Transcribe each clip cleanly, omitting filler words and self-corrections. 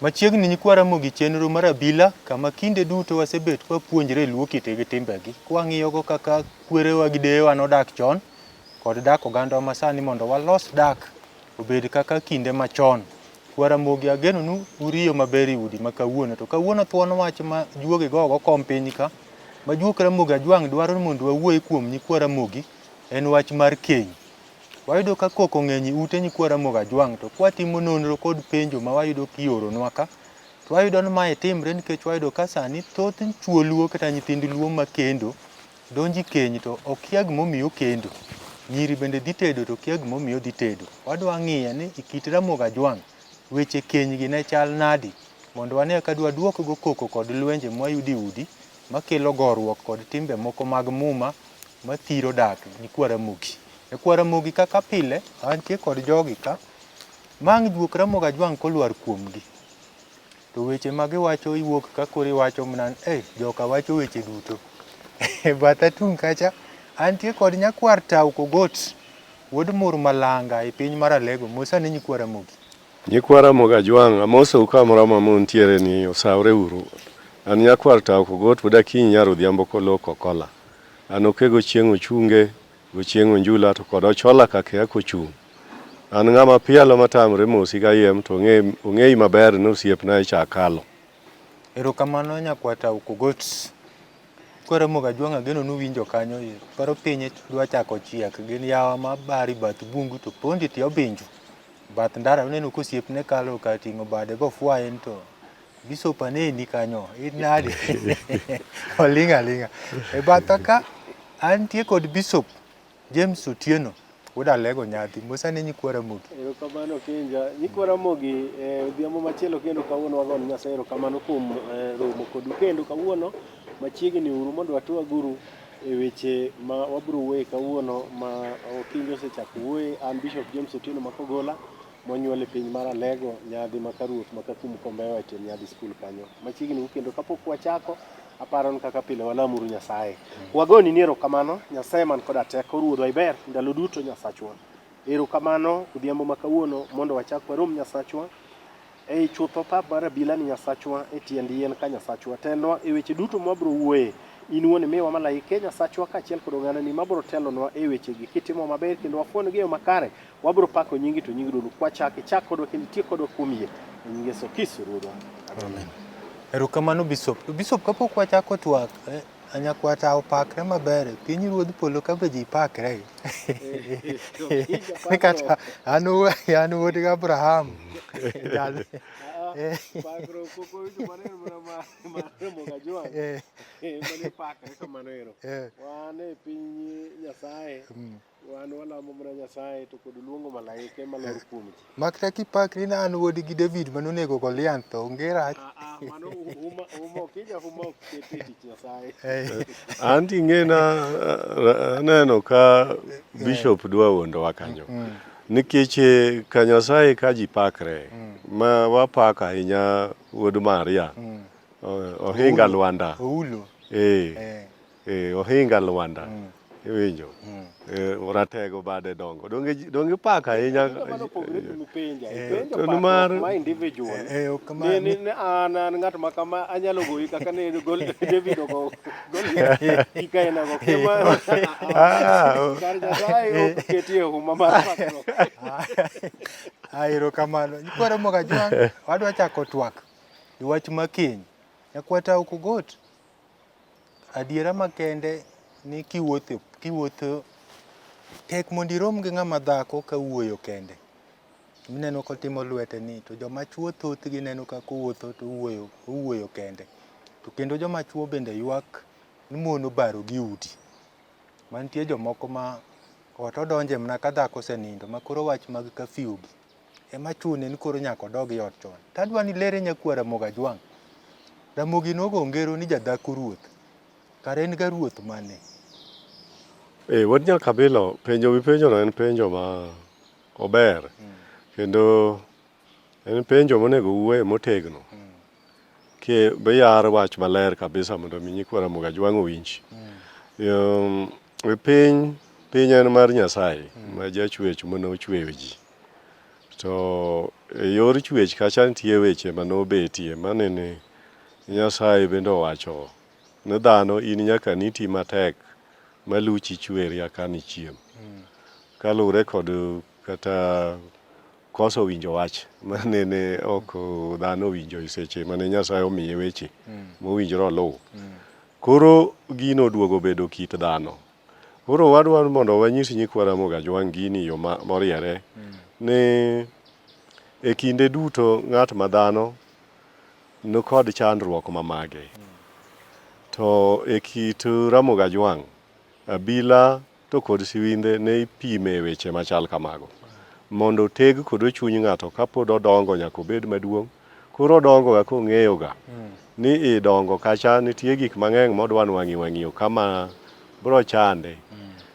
Machiegni nyikwa Ramogi chenro mar abila kama kinde duto wasebet kwapuonjre luo kite gi timbegi kwang'iyogo kaka kwerewa gi deyewa nodak chon kod dak ogandawa masani mondo walos dak obed kaka kinde machon. Kwa Ramogi ageno ni uriyo maber e udi ma kawuono to kawuono thuon wach ma juogi gogo kom piny ka ma juok Ramogi Ajwang' dwaro ni mondo wawuoye kuom nyikwa Ramogi en wach mar keny. Wayudo ka koko ng'eny e ute nyikwa Ramogi Ajwang' to kwatimo nonro kod penjo ma wayudo kioronwa ka to wayudo ni mae timre nikech wayudo ka sani thoth chuo luo kata nyithind luo makendo donjo e keny to okia gimomiyo okendo. Nyiri bende dhi tedo to okia gimomiyo odhi tedo. Wadwa ng'iyo ni e kit Ramogi Ajwang' weche keny gi ne chal nadi mondo wane ka dwaduok go koko kod lwenje mwayudo e udi makelo goruok kod timbe moko mag muma mathiro dak nyikwa Ramogi. Nyikwa Ramogi kaka pile antie kod jogi ka ma ang' juok Ramogi Ajwang' kolwar kuomgi to weche ma giwacho iwuok ka koro iwacho mana ni eh, joka wacho weche duto. E batha tung' kacha antie kod nyakwar Tau Kogot wuod Mur Malanga e piny mar Alego. Mosa ni nyikwa Ramogi. Nyikwa Ramogi Ajwang', amosou kamoro amora ma untiere ni osawre uru. An nyakwar Tau Kogot wuod Akinyi nyar Odhiambo Koloo Kokola. An Okego Chieng' Ochunge, Gochieng' Onjula to kod Ochola Kakea Kochung'. An ng'ama pialo matamre mosi kayiem to ong'eyi maber ni osiepna e chakalo. Erokamano nyakwar Tau Kogot. Koro Ramogi Ajwang' ageno ni uwinjo kanyo, koro piny dwa chako chiek, gin yawa ma bari bath bungu to pondi tie obinju. Bath ndara uneno ka osiepne kalo ka ting'o bade gofwaye ni to Bishop aneni kanyo, in nade? Oling' aling'a. E batha ka antie kod Bishop James Otieno wuod Alego Nyadhi. Mosa ne nyikwa Ramogi. Erokamano Kinja. Nyikwa Ramogi, eh, odhiambo machielo kendo kawuono wagone Nyasaye erokamano kuom eh, romo kodu kendo kawuono machiegni uru mondo watwaguru e weche ma wabiro wuoye kawuono ma Okinja osechako wuoye. An Bishop James Otieno Makogola monyuol e piny mar Alego, Nyadhi ma Karuoth ma Kakum Kombewa e tiend Nyadhi skul kanyo. Machiegni uru kendo kapok wachako aparo ni kaka pile walamuru Nyasaye. Wagoni ni erokamano Nyasaye man koda teko Ruodhwa iber ndalo duto Nyasachwa. Erokamano odhiambo ma kawuono mondo wachak warom Nyasachwa ei chutho pap mar abila ni Nyasachwa e tiend yien ka Nyasachwa. Telnwa e weche duto mwabro wuoye. In wuon imiwa malaike Nyasachwa kaachiel kod ogandani mabro telonwa e wechegi kitimo maber kendo wafuongi e yo makare. Wabro pako nyingi to nyingi duong' kwachak ichak kodwa kendo itiek kodwa kuom yie. E nying Yesu Kristo Ruodhwa. Amen. Erokamano Bishop. To Bishop kapok wachako twak, eh, nyakwata opakre maber e piny ruodh polo ka be ji pakre. Ni kata an an wuod Abraham. Jal- Eh, Pakruok pok owinjo maneno mana mar Ramogi Ajwang'. eh, Mane pakre kamano ero. eh, Wan e piny Nyasaye. Wan walamo mana Nyasaye to kod luongo malaike malor kuom ji. Makta kipakri ni an wuod gi David mane onego Goliath to onge rach. Ah, ah, mano huma huma okija huma ok ket e tich Nyasaye. Eh, An to ing'ena aneno ka bishop dwa wuondowa kanyo. Nikech eh, ka Nyasaye ka ji pakre, ma wapako ahinya wuod Maria, ohinga Lwanda. Oulo. Eh. Eh. Eh, ohinga Lwanda. Iwinjo? Eh, ratego bade dongo. Donge donge paka ahinya. Mano opogore gi mipenja. Ipenjo To pakruok nimar- ma individual. Eh, eh, ok ma- Ni, ni, ni an an ng'at ma kama anyalo goyi kaka ne gol David ogo gol gikaena go kema Ah, kar Nyasaye ok ketie huma mar pakruok. Ah, erokamano. Nyikwa Ramogi Ajwang', wadwa chako twak e wach ma keny. Nyakwata ok ogot. Adiera makende ni kiwuotho kiwuotho tek mondo irom gi ng'ama dhako ka wuoyo kende. Ineno kotimo lwete ni to joma chuo thothgi neno kaka owuotho to owuoyo owuoyo kende. To kendo joma chuo bende ywak ni mon obaro gi udi. Mantie jomoko ma ot odonje mana ka dhako osenindo ma koro wach mag curfew gi. ema chune ni koro nyaka odog e ot chon. To adwa ni ilere nyakwar Ramogi Ajwang'. Ramogi nogo ngero ni jadhako ruoth. Kare en ga ruoth mane? Eh, wuod Nyakabilo, penjo mipenjono en penjo ma ober kendo en penjo monego wuoye motegno ke biyar wach maler kabisa mondo mi nyikwa Ramogi Ajwang' owinj. E piny, piny en mar Nyasaye ma jachwech mane ochweyo ji. To e yor chwech kacha nitie weche mane obetie manene Nyasaye bende owacho ne dhano in nyaka niti matek maluchi chweri aka nichiem. Kaluwore kod kata koso winjo wach manene ok dhano owinjo e seche mane Nyasaye omiye weche mowinjore oluw. Koro gino oduogo bedo kit dhano. Koro wadwaro mondo wanyis nyikwa Ramogi Ajwang' gini yo moriere ni e kinde duto ng'at ma dhano nikod chandruok ma mage. To e kit Ramogi Ajwang', abila to kod siwindhe ne ipime e weche machal kamago. Mondo oteg kod chuny ng'ato kapod odongo nyaka obed maduong'. Koro odongo ga kong'eyo ga ni i dongo kacha nitie gik mang'eny modwa nwang'e wang'iyo kama bro chande.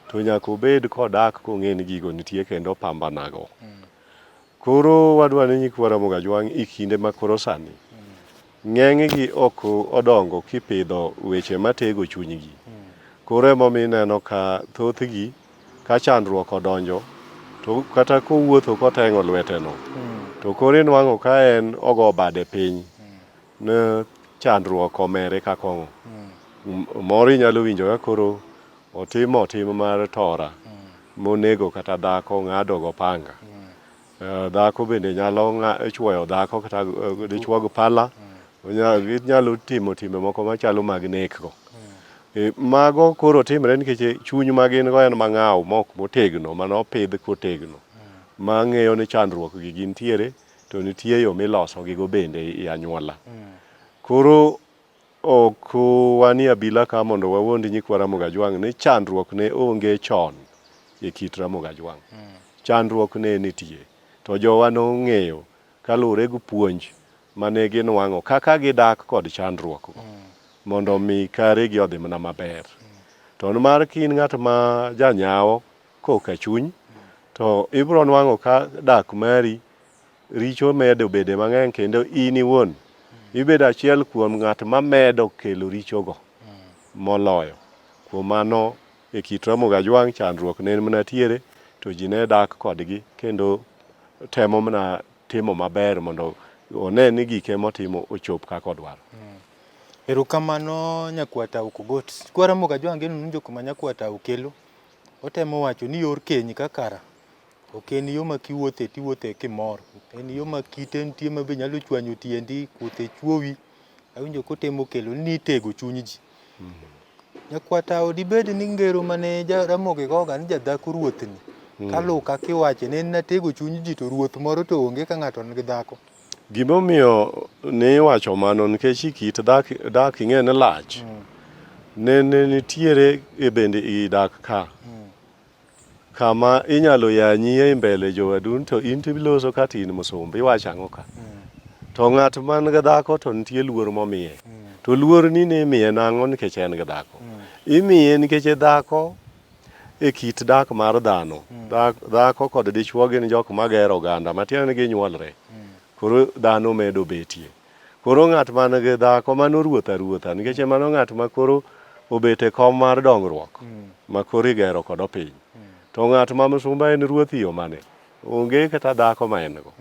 To nyaka obed kodak kong'e ni gigo nitie kendo opambanago. Koro wadwa ni nyikwa Ramogi Ajwang' e kinde ma koro sani ng'enygi ok odongo kipidho weche matego chunygi. Koro emomiyo ineno ka thothgi ka chandruok odonjo to kata kowuotho koteng'o lweteno to koro inwang'o ka en ogo bade piny ne chandruok omere ka kong'o. Moro inyalo winjo ka koro otimo tim mar tora monego kata dhako ong'ado go panga. Dhako bende nyalo chuoyo dhako kata dichuo gi pala. Ginyalo timo timbe moko machalo mag nek go. Mago koro timre nikech chuny ma gin go en mang'aw mok motegno mane opidh kotegno. Ma ng'eyo ni chandruok gi gintiere to nitie yo miloso gigo bende e anyuola. Koro Ok wanie abila ka mondo wawuond nyikwa Ramogi Ajwang' ni chandruok ne onge chon e kit Ramogi Ajwang'. Chandruok ne nitie to jowa nong'eyo kaluwore gi puonj mane ginwang'o kaka gidak kod chandruok go mondo omi karegi odhi mana maber. To nimar ka in ng'at ma janyawo koka chuny to ibiro nwang'o ka dak mari richo medo bede mang'eny kendo in iwuon ibedo achiel kuom ng'at ma medo kelo richogo moloyo. Kuom mano e kit Ramogi Ajwang' chandruok ne mana tiere to ji ne dak kodgi kendo temo mana timo maber mondo one ni gike motimo ochop kaka odwaro. Erokamano nyakwar Tau Kogot. Kwa Ramogi Ajwang' geno ni jok ma nyakwar Tau kelo otemo wacho ni yor keny kakara Ok en yo ma kiwuothe to iwuothe kimor. En yo ma kite nitie ma be nyalo chwanyo tiendi, kuthe chuowi. Awinjo kotemo kelo ni itego chuny ji. Nyakwata dibed ni ngero mane Ramogi goga ni jadhako ruoth ni. Kaluw kaka iwache ne en natego chuny ji to ruoth moro to onge ka ng'ato nigi dhako. Gimomiyo ne iwacho mano nikech i kit dak, dak ing'e ni lach. Ne nitiere e bende i dak ka. Kama inyalo yanyi e mbele jowadu to in to iloso kata in musumba iwacho ang'o ka? To ng'at man gi dhako to nitie luor momiye. To luor ni ne imiye nang'o nikech en gi dhako? Imiye nikech dhako e kit dak mar dhano. Dhako kod dichuo gin jok magero oganda matiende ni ginyuolre. Koro dhano medo betie. Koro ng'at man gi dhako mano ruoth aruotha nikech mano ng'at ma koro obet e kom mar dongruok ma koro igero kodo piny. To ng'at ma misumba en ruoth e yo mane? Onge kata dhako ma en go.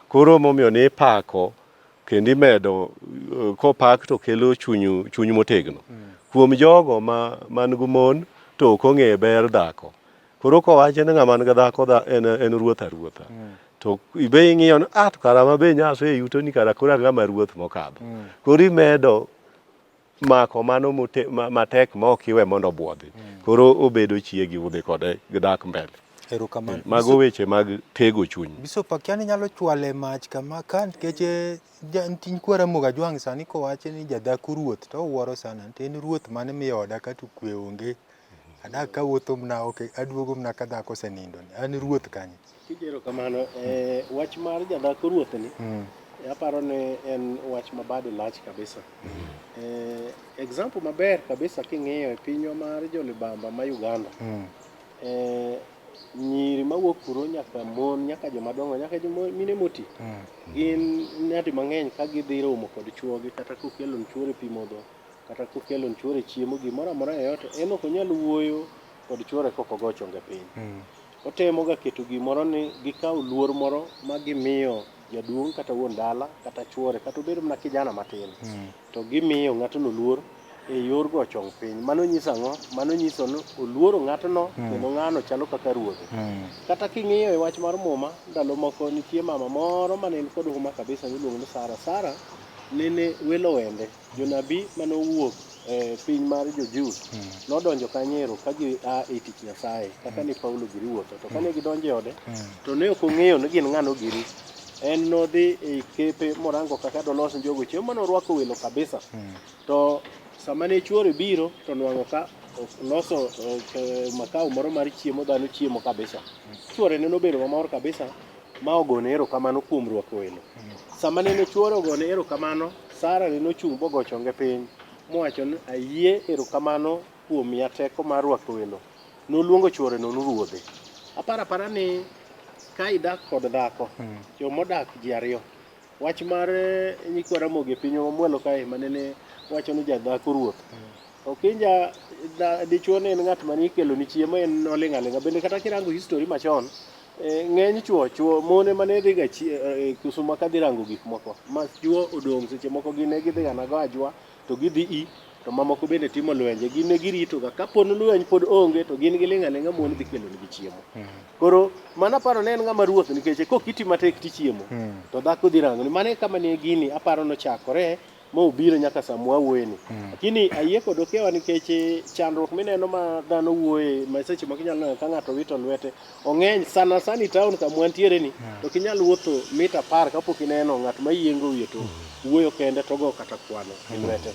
Koro momiyo ni ipako kendo imedo kopak to kelo chuny, chuny motegno. Kuom jogo ma man gi mon to ok ong'e ber dhako. Koro kowacho ni ng'ama nigi dhako en, en ruoth aruotha. To be ing'iyo ni ah to kara ma be nyase yuto ni kara koro ang'ama ruoth mokadho. Koro imedo mako mano mote, ma, matek ma ok iwe mondo obuodhi. Koro obedo chiegi udhi kode gidak mbele. Erokamano. Mago weche mag tego chuny. Bishop akia ni nyalo chwale mach kama ka nikech nyikwa Ramogi Ajwang' sani kowachi ni jadhako ruoth to owuoro sana to en ruoth mane miyo oda ka to kwe onge. Adak kawuotho mna ok aduogo mna ka dhako osenindo. An ruoth kanye? Tije erokamano. Eh, wach mar jadhako ruoth ni aparo ni en wach ma bade lach kabisa. Eh, example maber kabisa king'iyo e pinywa mar jolibamba ma Uganda. Eh, nyiri mawuok kuro nyaka mon nyaka jomadongo nyaka joma mine moti gin nyadi mang'eny ka gidhi romo kod chuogi kata kokelo ni chuore pi modho kata kokelo ni chuore chiemo gimoro amora yoyote en ok onyal wuoyo kod chuore kok ogo chonge piny. Otemo ga keto gimoro ni gikawo luor moro ma gimiyo jaduong' kata wuon dala kata chuore kata obed mana kijana matin to gimiyo ng'atno luor e yor go chong piny. Mano nyiso ang'o? Mano nyiso ni oluoro ng'atno kendo ng'ano chalo kaka ruodhe. Kata king'iyo e wach mar muma, ndalo moko nitie mama moro mane en kod huma kabisa miluongo ni Sara. Sara nene welo wende jonabi mane owuok e piny mar jo-Jews nodonjo kanyo ka gi a e tich Nyasaye kaka ne Paulo giri wuotho to kane gidonjo e ode to ne ok ong'eyo ni gin ng'ano giri en nodhi ei kepe morango kaka dolos jogo chiemo mane orwako welo kabisa to sama ne chuore biro to nwang'o ka loso makao moro mar chiemo dhano chiemo kabisa chuore ne nobedo mamor kabisa ma ogone erokamano kuom rwako welo sama nene chuore ogone erokamano Sara ne nochung' bogo chonge piny mowacho ni ayie erokamano kuom miya teko mar rwako welo noluongo chuore no ni ruodhe aparo apara ni ka idak kod dhako jomodak ji ariyo wach mar nyikwa Ramogi e pinywa mamwalo kae manene wacho ni jadhako ruoth Okinja dichuo ne en ng'at mane ikelo ni chiemo en noling' aling'a bende kata kirango history machon ng'eny chuo chuo mon ema ne dhiga Kusuma kadhi rango gik moko ma chuo odong' seche moko gin ne gidhi ga nago ajwa to gidhi i to mamoko bende timo lwenje gin ne girito ga kapo ni lweny pod onge to gin giling' aling'a mon dhi kelo nigi chiemo koro mano aparo ne en ng'ama ruoth nikech kok iti matek tichiemo to dhako dhi rango ni mano e kama ne gini aparo nochakore ma obiro nyaka sama wawuoyeni lakini ayie kod okewa nikech chandruok mineno ma dhano wuoye ma seche moko inyalo neno ka ng'ato wito lwete ong'eny sana sana i town kama wantiere ni to ok inyal wuotho mita apar kapok ineno ng'at ma yiengo wiye to wuoyo kende to go kata kwano gi lwete.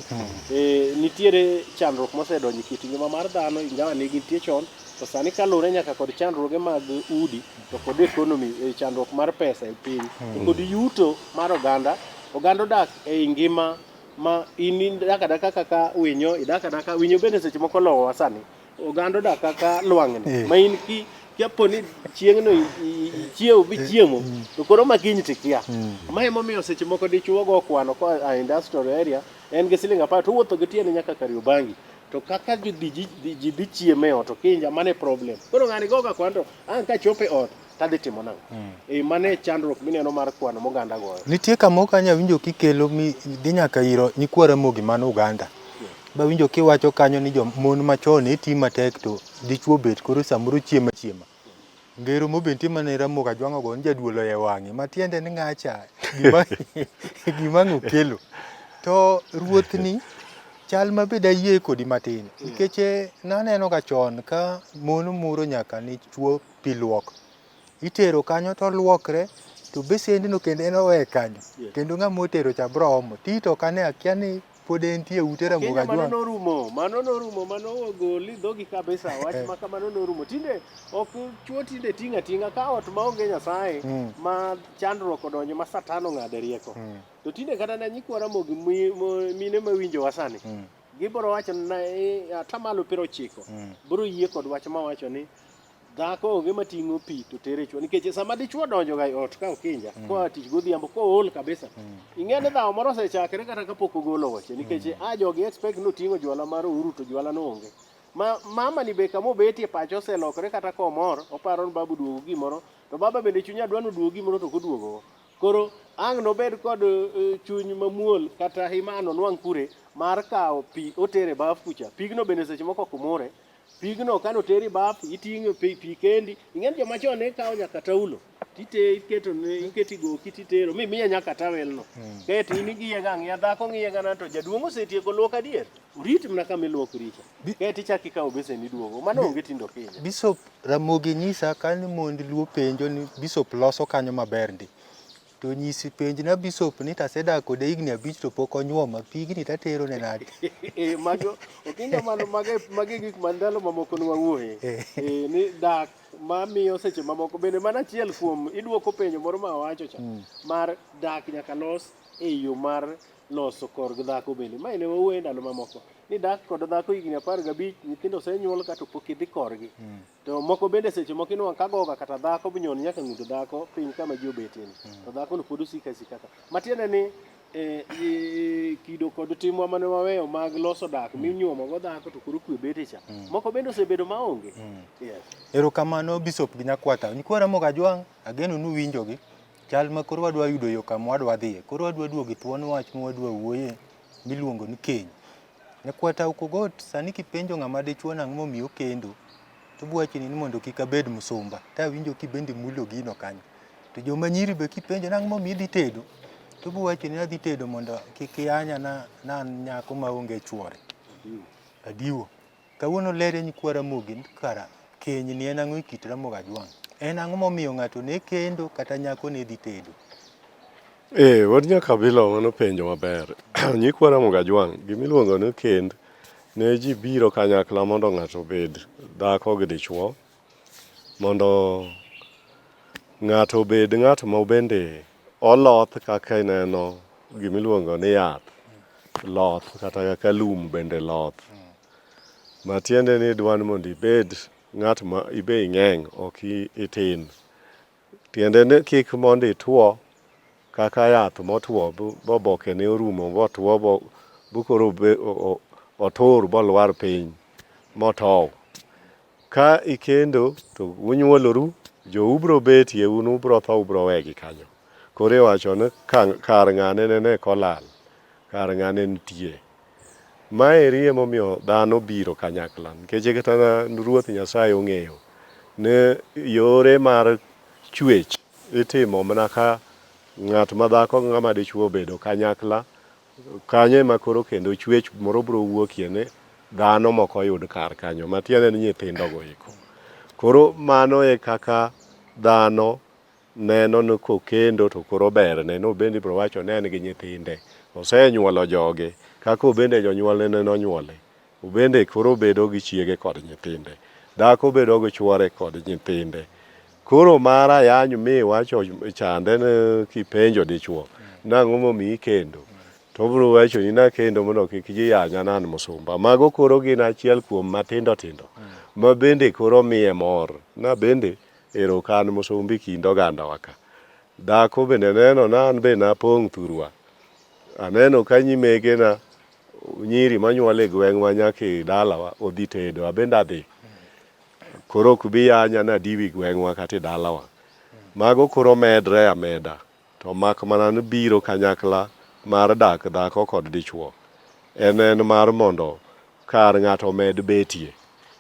Nitiere chandruok mosedonjo e kit ngima mar dhano ingawa ne gintie chon to sani kaluwore nyaka kod chandruoge mag udi to kod economy, chandruok mar pesa e piny to kod yuto mar oganda. Oganda odak ei ngima ma in idak adaka kaka winyo, idak adaka winyo bende seche moko olowowa sani. Oganda odak kaka lwang'ni ma in ki kapo ni chieng'no ichiewo bichiemo to koro ma kiny tikia. Ma emomiyo seche moko dichuo go kwano koa a industrial area en gi siling 10 to owuotho gi tiende nyaka Kariobangi to kaka ji dhi chiemo e ot okinja mano e problem. Koro ng'ani goga kwan to ang' kachopo e ot tadhi timo nang'o? Mano e chandruok mineno mar kwano moganda goyo. Nitie kamoro kanyo awinjo kikelo mi dhi nyaka iro nyikwa Ramogi man Uganda. Bawinjo kiwacho kanyo ni jo mon machon ne ti matek to dichuo bet koro samoro chiemo achiema. Ngero mo be nitie mane Ramogi Ajwang' ogo ni jaduol oye wang'e matiende ni ng'acha gima gima ang' okelo. To ruoth ni chal ma be dayie kodi matin nikech naneno ga chon ka mon muro nyaka ni chuo pi luok. Itero kanyo to oluokre to besendno kendo en oweye kanyo. Kendo ng'ama otero cha bro omo. Ti to ok ane akia ni pod entie ute Ramogi Kenya mano Ajwang'. norumo, mano norumo, mano ogoli dhogi kabisa. Wach ma kamano norumo. Tinde ok chuo tinde ting' ating'a ka ot maonge Nyasaye ma chandruok odonjo ma Satan ong'ade rieko. To tinde kata na nyikwa Ramogi mine mawinjowa sani gibiro wacho na atamalo 90 biro yie kod wach mawacho ni dhako onge mating'o pi to tere chuo nikech sama dichuo donjo ga e ot ka okinja koa tich godhiambo kool kabisa ing'e ni dhawo moro osechakre kata kapok ogolo wuoche nikech a jogi expect ni oting'o jwala mar Uhuru to jwala no onge ma mama ni be kama obetie pache oselokore kata komor oparo ni babu duogo gimoro to baba bende chunye adwa ni oduog gimoro to ok oduogo koro ang' nobed kod chuny mamuol kata hima nonwang' kure mar kawo pi otere baf kucha pigno bende seche moko ok mure Pigno kane oteri baf, iting'o pi, pi kendi. Ing'e ni joma chon ne kawo nyaka taulo tite iketo ne iketi goki titero mimiye nyaka tawelno. Kaeto in ing'iye ga ang'iya, dhako ng'iye ga to jaduong' osetieko luok adier. Orit mana kama iluokori cha. Kaeto ichako ikawo besen iduogo. Mano onge tindo Kenya. Bishop Ramogi nyisa ka ni mond Luo penjo ni Bishop loso kanyo maber ndi. To nyisi penjna bishop ni tasedak kode higni 5 to pok onyuoma, pigni taterone nade? Mago okinga mano mage gik ma ndalo mamoko ne wawuoye. Ni dak mamiyo seche mamoko bende mana achiel kuom iduoko penjo moro ma awacho cha mar dak nyaka los e yo mar loso korgi dhako bende. Mae ne wawuoye ndalo mamoko ni dak kod dhako higni 15 nyithindo osenyuol ka to pok idhi korgi. To moko bende seche moko inwang'o ka goga kata dhako binyon nyaka ng'ut dhako piny kama ji obetie ni. To dhako no pod osiko asika ka. Matiende ni kido kod timwa mane waweyo mag loso dak minyuomo go dhako to koro kwe bete cha. Moko bende osebedo maonge. Yes. Erokamano Bishop gi Nyakwata. Nyikwa Ramogi Ajwang', ageno ni uwinjogi. Chal ma koro wadwa yudo yo kama wadwa dhiye. Koro wadwa duogo e thuon wach ma wadwa wuoye miluongo ni keny. Nyakwata Okogot, sani kipenjo ng'ama dichuo nang'o momiyo okendo, to obiro wachoni ni mondo kik abed msumba. To awinjo kibende imulo gino kanyo. To joma nyiri be kipenjo nang'o momiyo idhi tedo, to obiro wachoni ni adhi tedo mondo kik yanya na an nyako maonge chuore. Adiwo. Kawuono lere nyikwa Ramogi ni kara keny ni en ang'o e kit Ramogi Ajwang'? En ang'o momiyo ng'ato ne kendo kata nyako ne dhi tedo? Wuod Nyakabila mano penjo maber. Nyikwa Ramogi Ajwang', gimiluongo ni kend ne ji biro kanyakla mondo ng'ato obed dhako gi dichuo, mondo ng'ato obed ng'at ma bende oloth kaka ineno gimiluongo ni yath loth kata kaka lum bende loth. Matiende ni idwa ni mondo ibed ng'at ma ibe ing'eng' ok itin. Tiende ni kik mondo ituo kaka yath motwo boboke ne orumo botwo bokoro otur bolwar piny motow. Ka ikendo to unyuoloru, jou biro betie un ubiro tho ubiro wegi kanyo. Koro iwacho ni kar ng'ane nene kolal, kar ng'ane nitie. Maeri emomiyo dhano biro kanyakla nikech kata Ruoth Nyasaye ong'eyo ni yore mar chwech itimo mana ka ng'at ma dhako gi ng'ama dichuo obedo kanyakla. Kanyo ema koro kendo chwech moro biro wuokie ni dhano moko oyud kar kanyo matiende ni nyithindo go eko. Koro mano e kaka dhano neno ni kokendo to koro berne no bende ibiro wacho ni en gi nyithinde osenyuolo joge kaka obende jonyuolne ne nonyuole obende koro obedo gi chiege kod nyithinde dhako bedo gi chuore kod nyithinde koro mar ayany mi iwacho chande ni kipenjo dichuo nang'o momiyi kendo to obiro wacho ni nakendo mondo kik ji yanya ni an musumba mago koro gin achiel kuom matindo tindo ma bende koro miye mor na bende ero ka an musumba e kind ogandawa ka. Dhako bende neno na an be napong' thurwa. Aneno ka nyimegena nyiri manyuol e gweng'wa nyaka e dalawa odhi tedo, abende adhi. Koro ok bi yanya ni adiwi gweng'wa kata e dalawa. Mago koro medre ameda. To mak mana ni biro kanyakla mar dak dhako kod dichuo en en mar mondo kar ng'ato omed betie.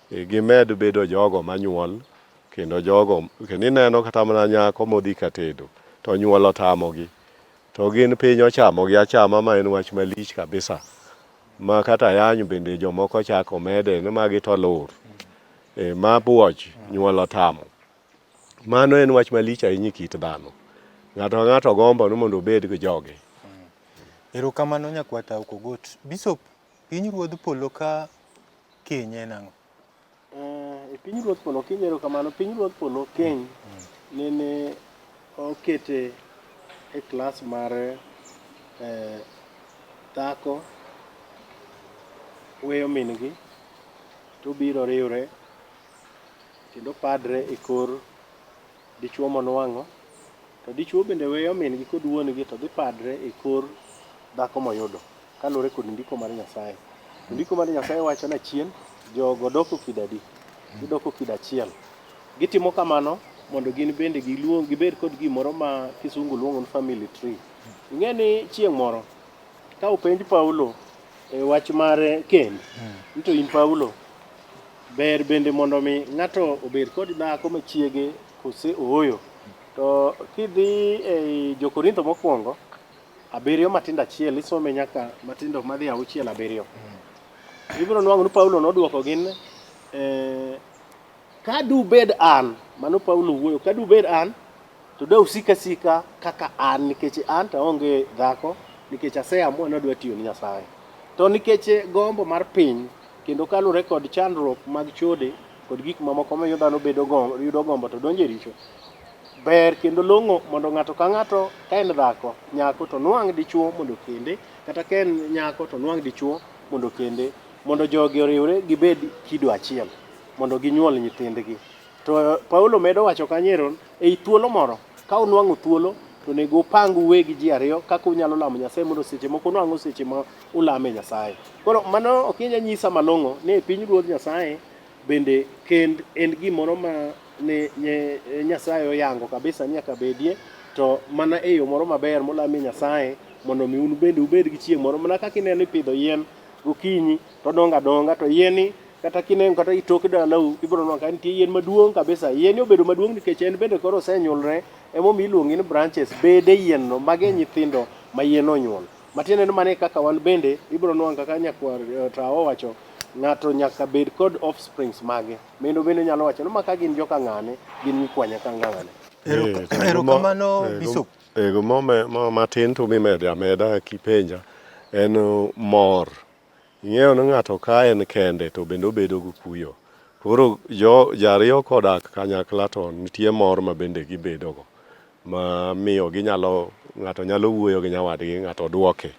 Gimed bedo jogo manyuol kendo jogo kendo ineno kata mana nyako modhi ka tedo to nyuol otamogi to gin piny ochamogi achama ma en wach malich kabisa ma kata ayany bende jomoko chako mede ni magi to lur ma buoch nyuol otamo. Mano en wach malich ahinya e kit dhano. Ng'ato ka ng'ato gombo ni mondo obed gi joge. Erokamano Nyakwar Tau Kogot. Bishop, piny ruodh polo ka keny en ang'o? E piny ruodh polo kiny erokamano. Piny ruodh polo keny nene okete e klas mar dhako weyo min gi to obiro riwre kendo padre e kor dichuo monwang'o to dichuo bende weyo min gi kod wuon gi to dhi padre e kor dhako moyudo kaluwore kod ndiko mar Nyasaye. To ndiko mar Nyasaye wacho ni achien jogo doko kido adi? Gidoko kido achiel. Gitimo kamano mondo gin bende giluong gibed kod gimoro ma kisungu luongo ni family tree. Ing'e ni chieng' moro ka openj Paulo e wach mar kend ni to in Paulo ber bende mondo mi ng'ato obed kod dhako ma chiege kose ooyo. To kidhi e Jo-Korintho mokwongo 7 matindo 1 isome nyaka matindo madhi 6 7. Ibiro nwang'o ni Paulo nodwoko gi ni ka dubed an, mano Paulo wuoyo, ka dubed an To da usik asika kaka an nikech an to aonge dhako nikech aseamua ni adwa tiyo ni Nyasaye. To nikech gombo mar piny kendo kaluwore kod chandruok mag chode kod gik mamoko mamiyo dhano bedo gombo, yudo gombo to donjo e richo. Ber kendo long'o mondo ng'ato ka ng'ato ka en dhako, nyako to nwang' dichuo mondo okende, kata ka en nyako to nwang' dichuo mondo okende, mondo jogi oriwre gibed kido achiel, mondo ginyuol nyithindgi. To Paulo medo wacho kanyo ei thuolo moro, ka unwang'o thuolo to onego upang uwegi ji ariyo kaka unyalo lamo Nyasaye mondo seche moko unwang'o seche ma ulame Nyasaye. Koro mano ok inya nyisa malong'o ni e piny Ruodh Nyasaye bende kend en gimoro ma ne, ne Nyasaye oyango kabisa ni nyaka bedie to mana e yo moro maber molamie Nyasaye mondo mi un bende ubed gi chieng' moro mana kaka ineno ipidho yien gokinyi to dongo adonga to yien ni kata kineno kata itok dalau ibiro neno ka nitie yien maduong' kabisa yien ni obedo maduong' nikech en bende koro osenyulre emomiyo iluonge ni branches bede yien no mage e nyithindo ma yien onyuolo matiende ni mano e kaka wan bende ibiro nwang'o kaka nyakwar Tawo owacho ng'ato nyaka bed kod offsprings mage mendo bende nyalo wacho ni maka gin joka ng'ane gin nyikwa nyaka ng'ane. Erokamano Bishop. Gima matin to mimedo ameda kipenja en mor. Ing'eyo ni ng'ato ka en kende to bende obedo gi kuyo. Koro jo jariyo kodak kanyakla to nitie mor ma bende gibedogo ma miyo ginyalo ng'ato nyalo wuoyo gi nyawadgi ng'ato duoke.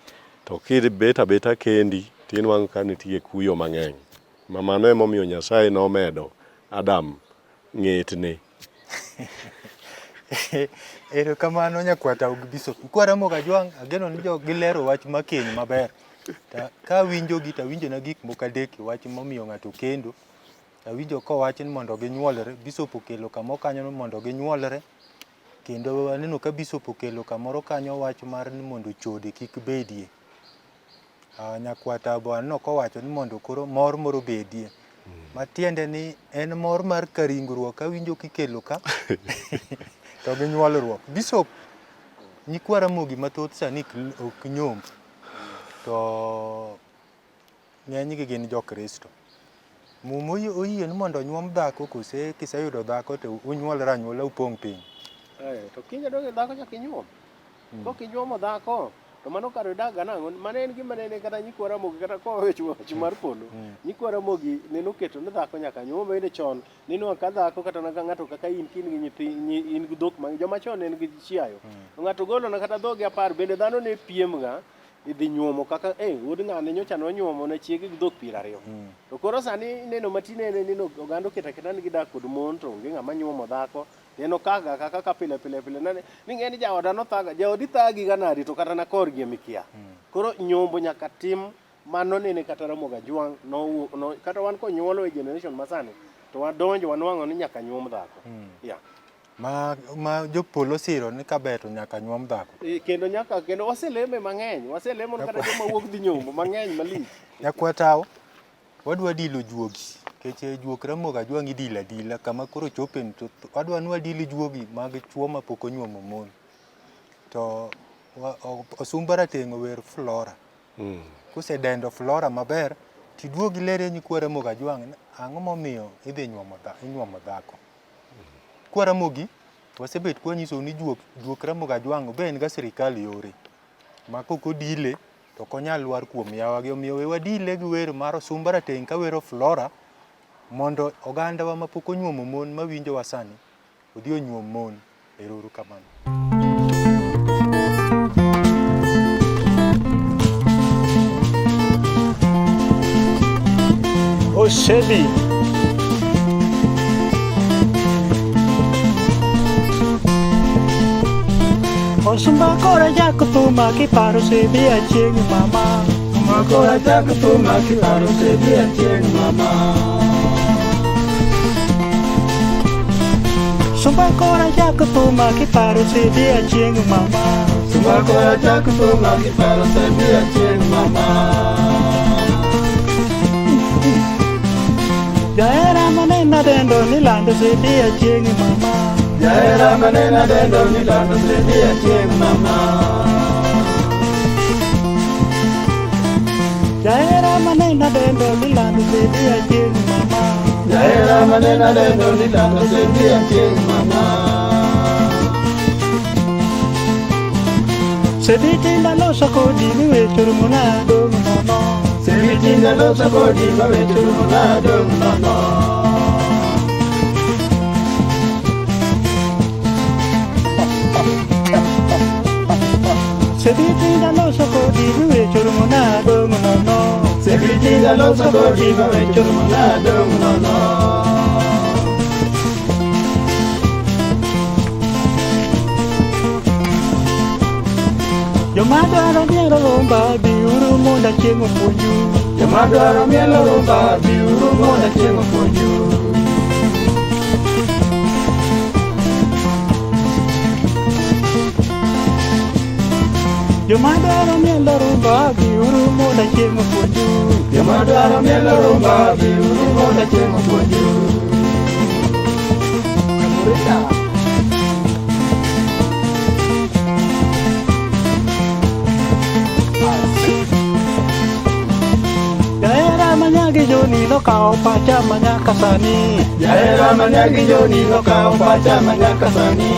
To kibet abeta kendi tinwang'o ka nitie kuyo mang'eny. Ma mano emomiyo Nyasaye nomedo Adam ng'etne. Erokamano nyakwar Taug Bishop. Kwa Ramogi Ajwang', ageno ni jo gilero wach ma keny maber. Ta kawinjogi to awinjo na gik moko adek e wach momiyo ng'ato kendo. Awinjo kowach ni mondo ginyuolre, Bishop okelo kamoro kanyo ni mondo ginyuolre. Kendo aneno ka Bishop okelo kamoro kanyo wach mar ni mondo chode kik bedie. Nyakwar Tabo aneno kowacho ni mondo koro mor moro obedie. Matiende ni en mor mar karingruok awinjo kikelo ka to gi nyuolruok. Bishop, nyikwa Ramogi mathoth sani ok nyomb to ng'enygi gin jo Kristo. Muma oyie ni mondo onyuom dhako kose kiseyudo dhako to unyuolre anyuola upong' piny? To kinya donge dhako nyaka inyuom. Kok inyuomo dhako to mano kare idak ga nang'o? Mano en gima nene kata nyikwa Ramogi kata koa weche wach mar polo. Nyikwa Ramogi nene oketo ni dhako nyaka nyuom bende chon ninwang'o ka dhako kata ka ng'ato kaka in kin gi nyithi in gi dhok mang'eny joma chon ne en gi chiayo. To ng'ato golo na kata dhogi apar bende dhano ne piem ga idhi nyuomo kaka eh wuod ng'ane nyocha nonyuomo ne chiege gi dhok piero ariyo. To koro sani ineno ma tinene ni oganda oketo aketa ni gidak kod mon to onge ng'ama nyuomo dhako. En okaga kaka ka pile pile pile nane ni ng'e ni jaoda nothaga jaodi thagi ga nadi to kata na korgi emikia. Koro nyombo nyaka tim mano nene kata Ramogi Ajwang' no, no, kata wan konyuolo e generation masani to wadonjo wanwang'o ni nyaka nyuom dhako. Yeah. Ma jopolo osiro ni kaber to nyaka nyuom dhako. E, kendo nyaka kendo waseleme mang'eny waselemo kata joma wuok dhi nyombo mang'eny malich. Nyakwar Tawo, wadwa dilo juogi nikech juok Ramogi Ajwang' idilo adila kama koro chope ni to wadwa ni wadil juogi mag chuo mapok onyuomo mon. To Osumba Rateng' ower Flora. Kosedendo Flora maber tiduog ilere nyikwa Ramogi Ajwang' ni ang'o momiyo idhi nyuomo inyuomo dhako. Kwa Ramogi wasebet kwanyisou ni juok juok Ramogi Ajwang' be en ga sirikal yore ma kok odile to ok onyal lwar kuom yawagi. Omiyo we wadile gi wer mar Osumba Rateng' kawero Flora mondo ogandawa mapok onyuomo mon mawinjowa sani odhi onyuom mon. Ero uru kamano. Oshebi. Osumba kora jako thuma kiparo sebi achieng' mama. Osumba kora jako thuma kiparo sebi achieng' mama. Sumba kora jako thuma kiparo sebi achieng' mama. Sumba kora jako thuma kiparo sebi achieng' mama. Jahera manena dendo nilando sebi achieng' mama. Jahera manena dendo nilando sebi achieng' mama. Jahera manena dendo nilando sebi achieng' mama. Jahera manena dendo nilando sebi achieng' mama. Sebitinda loso kodi miwecho rumona dong' nono. Sebitinda loso kodi mawecho rumona dong' nono. Sebitinda loso kodi miwecho rumona dong' nono. Sebitinda loso kodi mawecho rumona dong' nono. Joma dwaro mielo rumba biuru mondo achieng' opuonju. Joma dwaro mielo rumba biuru mondo achieng' opuonju. Joma dwaro mielo rumba biuru mondo achieng' opuonju. Joma dwaro mielo rumba biuru mondo achieng' opuonju. Jahera manyagi joni nokawo pacha manyaka sani. Jahera manyagi joni nokawo pacha manyaka sani.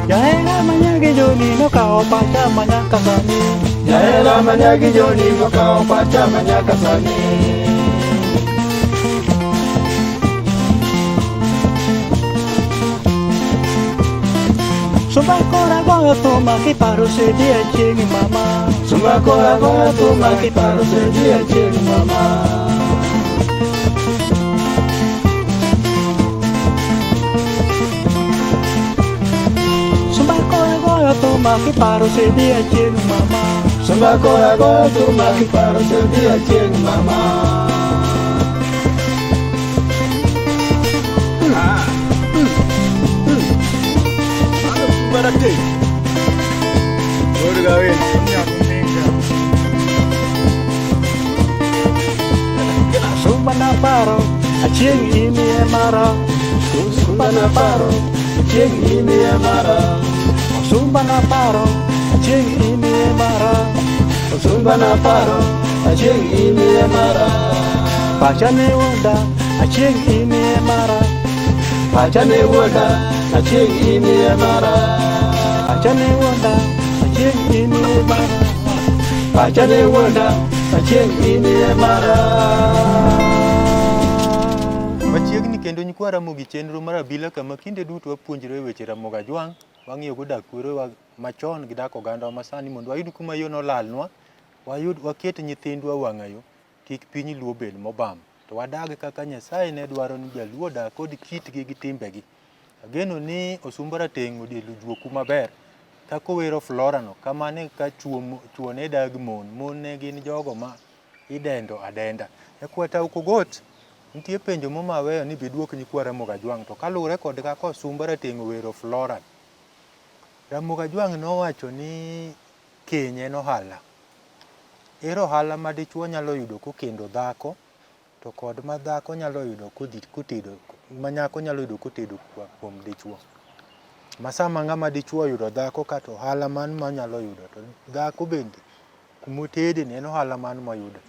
Jahera manyagi joni nokawo pacha manyaka sani. Jahera manyagi joni nokawo pacha manyaka sani. Sumba kora goyo thuma kiparo sedi achieng' mama. Sumba kora goyo thuma kiparo sedi achieng' mama. Sumba kora goyo thuma kiparo sedi achieng' mama. Sumba kora goyo thuma kiparo sedi achieng' mama. Sumba na paro achieng' inie mara. Sumba na paro achieng' inie mara. Sumba na paro achieng' inie mara. Sumba na paro achieng' inie mara. Pacha ne wuonda achieng' inie mara. Pacha ne wuonda achieng' inie mara. Pacha ne wuonda achieng' inie mara. Pacha ne wuonda achieng' inie mara. Machiegni kendo nyikwa Ramogi chenro mar abila kama kinde duto wapuonjre weche Ramogi Ajwang', wang'iyo go dak kwerewa machon gi dak ogandawa masani mondo wayud kuma yo nolalnwa, wayud waket nyithindwa wang'ayo kik piny luo bed mobam. To wadag kaka Nyasaye ne dwaro ni jaluo odag kod kitgi gi timbegi. Ageno ni Osumba Rateng' odielo juoku maber kaka owero Flora no kamano e ka chuo ne dag mon, mon ne gin jogo ma idendo adenda. Nyakwar Kogot, nitie penjo mo maweyo ni biduok nyikwa Ramogi Ajwang' to kaluwore kod kaka Osumba Rateng' owero Flora, Ramogi Ajwang' nowacho ni keny en ohala. Ere ohala ma dichuo nyalo yudo kokendo dhako to kod ma dhako nyalo yudo kodhi kotedo ma nyako nyalo yudo kotedo kuom dichuo. Ma sama ng'ama dichuo oyudo dhako kata ohala man monyalo yudo to dhako bende kumotede ni en ohala man moyudo.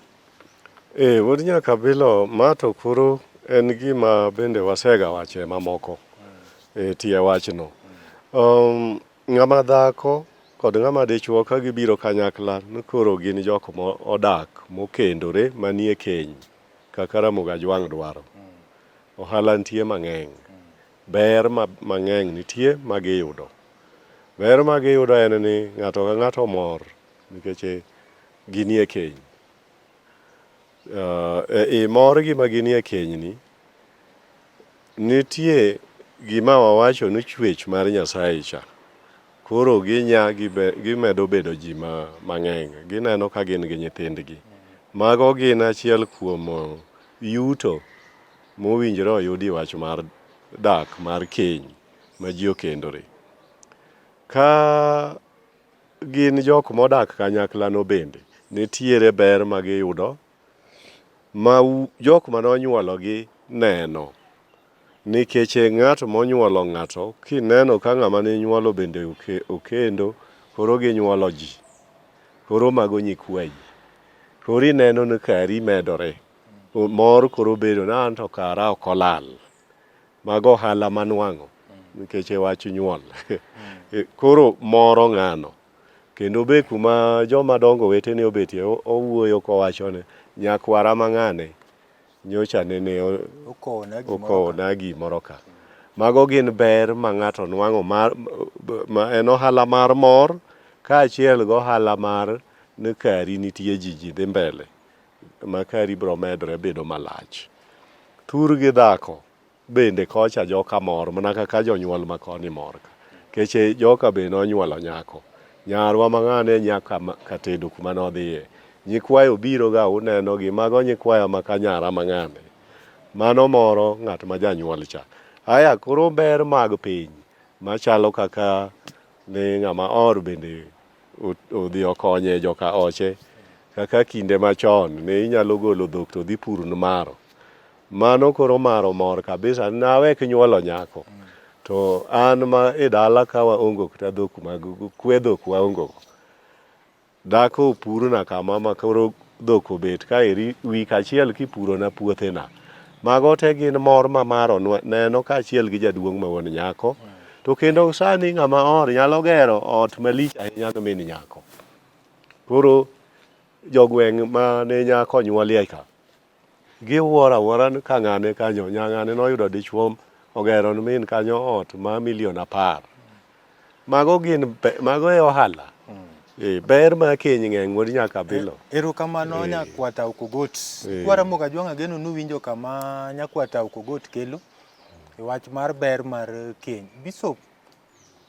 Ee, wuod Nyakabilo, ma to koro en gima bende wasega wacho e mamoko e tie wachno. Ng'ama dhako kod ng'ama dichuo ka gibiro kanyakla ni koro gin jok modak mokendore manie keny kaka Ramogi Ajwang' dwaro. Ohala nitie mang'eny. Ber mang'eny nitie ma giyudo. Ber ma giyudo en ni ng'ato ka ng'ato mor nikech ginie keny. E morgi ma ginie kenyni, nitie gima wawacho ni chwech mar Nyasaye cha. Koro ginya gimedo bedo ji mang'eny. Gineno ka gin gi nyithindgi. Mago gin achiel kuom yuto mowinjore oyudi wach mar dak mar keny ma ji okendore. Ka gin jok modak kanyakla no bende, nitiere ber ma giyudo ma jok mane onyuologi neno. Nikech ng'at monyuolo ng'ato, kineno ka ng'ama ninyuolo bende okendo, koro ginyuolo ji. Koro mago nyikwayi. Koro ineno ni kari medore. Mor koro bedo ni anto kara ok olal. Mago ohala manwang'o nikech e wach nyuol. Koro moro ng'ano. Kendo be kuma joma dongo wetene obetie owuoyo kowacho ni nyakwara ma ng'ane nyocha nene okowona gimoro ka. Mago gin ber ma ng'ato nwang'o mar, ma en ohala mar mor kaachiel gi ohala mar ni kari nitie ji ji dhi mbele ma kari biro medore bedo malach. Thur gi dhako bende kocha joka mor mana kaka jonyuol ma koni mor ka. Keche joka be nonyuolo nyako. Nyarwa ma ng'ane nyaka katedo kuma nodhiye. Nyikwayo biro ga uneno gi mago nyikwaya ma kanyara ma ng'ane. Mano moro ng'at ma janyuol cha. Aya koro ber mag piny machalo kaka ni ng'ama or bende odhi okonye joka oche kaka kinde machon ne inyalo golo dhok to dhi pur maro. Mano koro maro mor kabisa nawek nyuolo nyako. To an ma e dala ka waongo kata dhok mag kwe dhok waongo go. Dhako opurna kama ma koro dhok obet kaeri wik achiel kipurona puothena. Mago te gin mor ma maro neno kaachiel gi jaduong' ma wuon nyako. To kendo sani ng'ama or nyalo gero ot malich ahinya ne min nyako. Koro jogweng' ma ne nyako onyuolie ka, Giwuoro awuora ni ka ng'ane kanyo, nya ng'ane noyudo dichuo ogero ne min kanyo ot ma milion apar. Mago gin, mago e ohala. Eh, ber mar keny ng'eny wuod Nyakabilo. Erokamano eh. Nyakwata Okogot. Eh. Kwara Mogajwang' ageno nuwinjo kama Nyakwata Okogot kelo e wach mar ber mar keny. Bishop,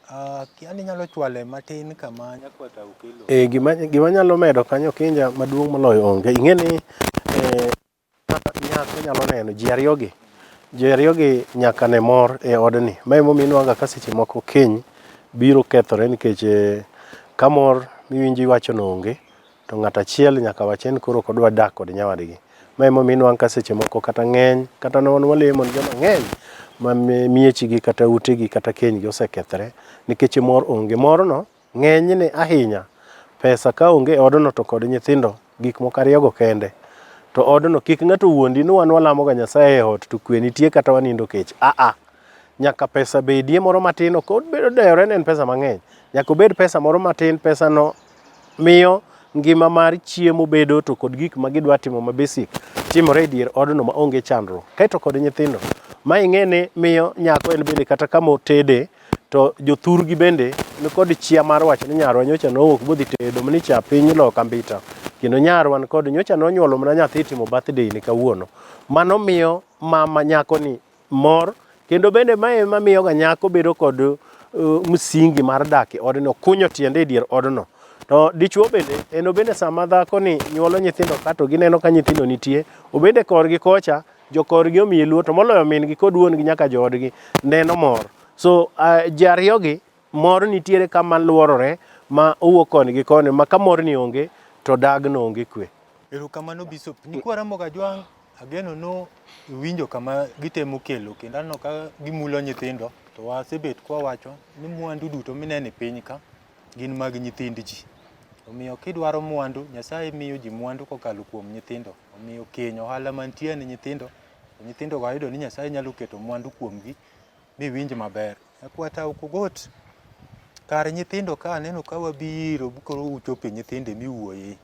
uh, kia ni inyalo chwale matin kama Nyakwata okelo. E, gima, gima nyalo medo kanyo Kinja maduong' moloyo onge. Ing'e ni eh, nyako nyalo neno ji ariyogi ji ariyogi nyaka ne mor e odni. Ma emomiyo inwang'o ka seche moko keny biro kethore nikech eh, ka mor miwinjo iwachono onge to ng'ato achiel nyaka wach en koro ok odwa dak kod nyawadgi. Ma emomiyo inwang'o ka seche moko kata ng'eny kata ne wan walemo ne joma ng'eny ma miechgi kata utegi kata kenygi osekethre nikech mor onge. Morno ng'enyne ahinya pesa ka onge e odno to kod nyithindo gik moko ariyogo kende. To odno kik ng'ato wuondi ni wan walamoga Nyasaye e ot to kwe nitie kata wanindo kech. Aa, nyaka pesa bedie moro matin ok odewore ni en pesa mang'eny. Nyaka obed pesa moro matin, pesano miyo ngima mar chiemo bedo to kod gik ma gidwa timo ma basic timore e dier odno ma onge chandruok. Kaeto kod nyithindo, ma ing'e ni miyo nyako en bende kata kama otede to jothurgi bende nikod chia mar wacho ni nyarwa nyocha nowuok bodhi tedo mani cha piny loka mbita kendo nyarwa nikod nyocha nonyuolo mana nyathi timo birthday ni kawuono. Mano miyo mama nyakoni mor kendo bende mae ema miyoga nyako bedo kod uh, msingi mar dak e odno, kunyo tiende e dier odno. To dichuo bende en obende sama dhako ni nyuolo nyithindo ka to gineno ka nyithindo nitie, obende korgi kocha jokorgi omiye luor to moloyo min gi kod wuon gi nyaka joodgi neno mor. So uh, ji ariyogi mor nitiere kama luorore ma owuok koni gi koni ma ka mor ni onge to dagno onge kwe. Erokamano Bishop. Nyikwa Ramogi Ajwang' ageno no iwinjo kama gitemo kelo kendo aneno ka gimulo nyithindo to wasebet kwawacho ni mwandu duto mineno e piny ka gin mag nyithind ji. Omiyo kidwaro mwandu, Nyasaye miyo ji mwandu kokalo kuom nyithindo. Omiyo keny ohala mantie ni nyithindo, to nyithindo go ayudo ni Nyasaye nyalo keto mwandu kuomgi miwinj maber. Nyakwata Okogot, kar nyithindo ka aneno ka wabiro koro uchopo e nyithindo emiwuoye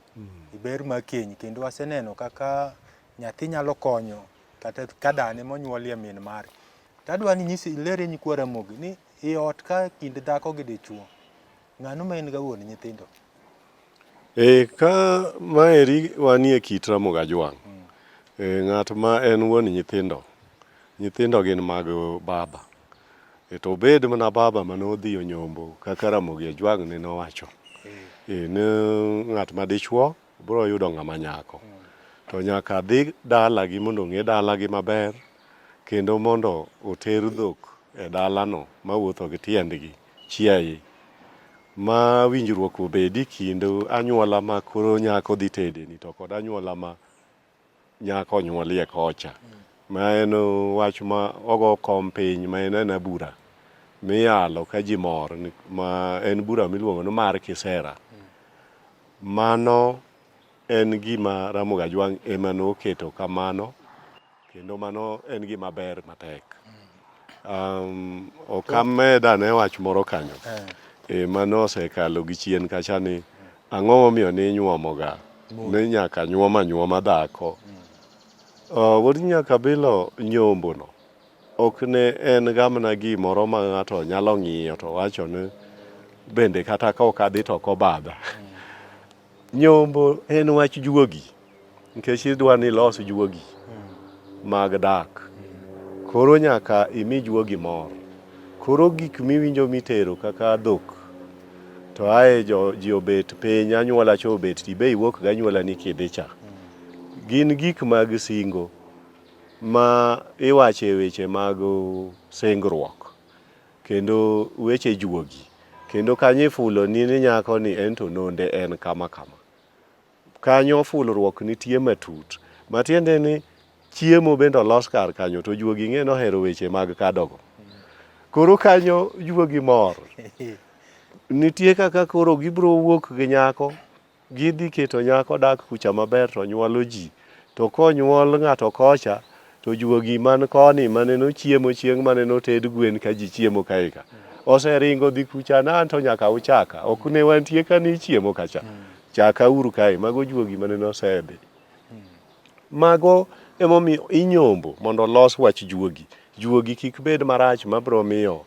e ber mar keny kendo waseneno kaka nyathi nyalo konyo kata ka dane monyuolie min mare. To adwa ni inyisi ilere nyikwa Ramogi ni i ot ka kind dhako gi dichuo, ng'ano ma en ga wuon nyithindo? E, ka maeri wanie kit Ramogi Ajwang'. E, ng'at ma en wuon nyithindo, nyithindo gin mag baba. E, to obed mana baba mane odhi onyombo kaka Ramogi Ajwang' ne nowacho. E, ne ng'at ma dichuo biro yudo ng'ama nyako. To nyaka dhi dalagi mondo ong'e dalagi maber kendo mondo oter dhok e dalano mawuotho gi tiendgi chiaye ma winjruok obedi kind anyuola ma koro nyako dhi tedeni to kod anyuola ma nyako onyuolie kocha. Ma en wach ma ogo kom piny ma en ena bura miyalo ka ji mor ma en bura miluongo ni mar kisera. Mano en gima Ramogi Ajwang' ema noketo kamano kendo mano en gima ber matek. Ok amed ane wach moro kanyo. E, mano osekalo gi chien kacha ni ang'o momiyo ni inyuomoga ni nyaka nyuom anyuoma dhako. Wuod Nyakabilo nyombono ok ne en ga mana gimoro ma ng'ato nyalo ng'iyo to wacho ni bende kata ka ok adhi to ok obadha. Nyombo en wach juogi nikech idwa ni ilos juogi mag dak. Koro nyaka imi juogi mor. Koro gik miwinjo mitero kaka dhok to ae jo, ji obet piny anyuola cha obet tibe iwuok gi anyuola ni kidhi cha. Gin gik mag singo ma iwacho e weche mag singruok. Kendo weche juogi. Kendo kanyo ifuloni ni nyakoni en to nonde en kama kama. Kanyo fulruok nitie matut. Matiende ni chiemo bende olos kar kanyo to juogi ing'e ni ohero weche mag kadogo. Koro kanyo juogi mor. Nitie kaka koro gibiro wuok gi nyako Gidhi keto nyako dak kucha maber to nyuolo ji. To konyuol ng'ato kocha, to juogi man koni mane nochiemo chieng' mane noted gwen ka ji chiemo kae ka. Oseringo dhi kucha na anto nyaka uchaka. Ok ne wantie ka ni ichiemo kacha. Chaka uru kae. Mago juogi mane nosedhi. Mago emomiyo inyombo mondo olos wach juogi. Juogi kik bed marach mabro miyo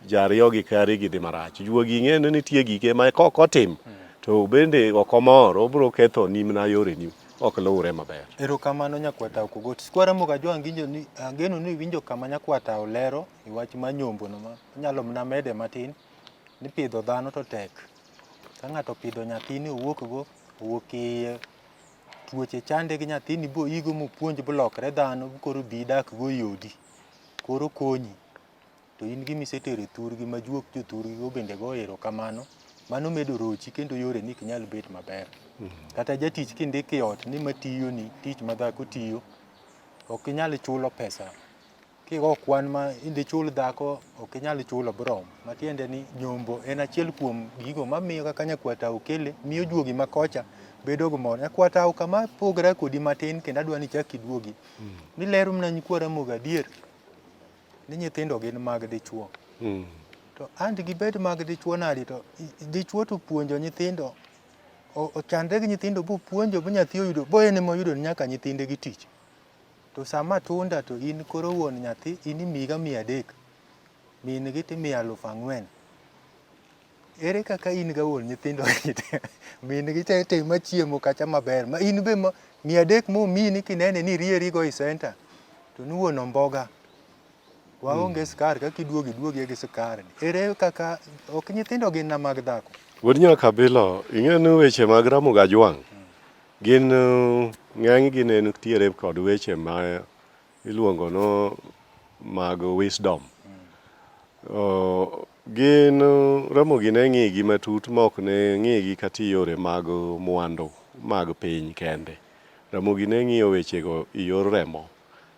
jariyo gi kari gidhi marach. Juogi ing'e ni nitie gike ma kok otim to bende ok omor, obro ketho ni mana yoreni ok luwre maber. Erokamano Nyakwar Kogot. Sikwa Ramogi Ajwang' winjo ni ageno ni iwinjo kama Nyakwar Tao lero e wach mar nyombo no ma anyalo mana mede matin ni pidho dhano to tek. Ka ng'ato opidho nyathine owuok go, owuok iye tuoche chande gi nyathini boigo mopuonj bolokre dhano koro bi idak go e odi koro konyi to in gima isetero e thurgi ma juok jo thurgi go bende go erokamano mano medo rochi kendo yoreni ok nyal bet maber. Kata jatich kindiko e ot ni matiyoni tich ma dhako tiyo ok inyal chulo pesa Kigo kwan ma idhi chul dhako ok inyal chulo brom. Matiende ni nyombo en achiel kuom gigo mamiyo kaka nyakwar tao kele miyo juogi ma kocha bedo gi mor. Nyakwar tao kama pogra kodi matin kendo adwa ni ichak iduogi. Nilero mana nyikwa Ramogi adier ni nyithindo gin mag dichuo. To ant gibed mag dichuo nadi to dichuo to puonjo nyithindo ochandre gi nyithindo bopuonjo bo nyathi oyudo bo en ema oyudo nyaka nyithinde gi tich. To sama atunda to in koro wuon nyathi in imiga 300, min gi timiyo 4000. Ere kaka in ga wuon nyithindo gi te? Min gi te te machiemo kacha maber ma in be ma 300 momiyi ni kinene ni irieri go e center to ni wuon omboga waonge skar kaka iduogo iduogie gi skar ni. Ere kaka ok nyithindo gin na mag dhako? Wuod Nyakabilo, ing'e ni weche mag Ramogi Ajwang' Gin ng'enygi ne nitiere kod weche ma iluongo no mag wisdom. Gin Ramogi ne ng'igi matut ma ok ne ng'igi kata e yore mag mwandu mag piny kende. Ramogi ne ng'iyo wechego e yor remo.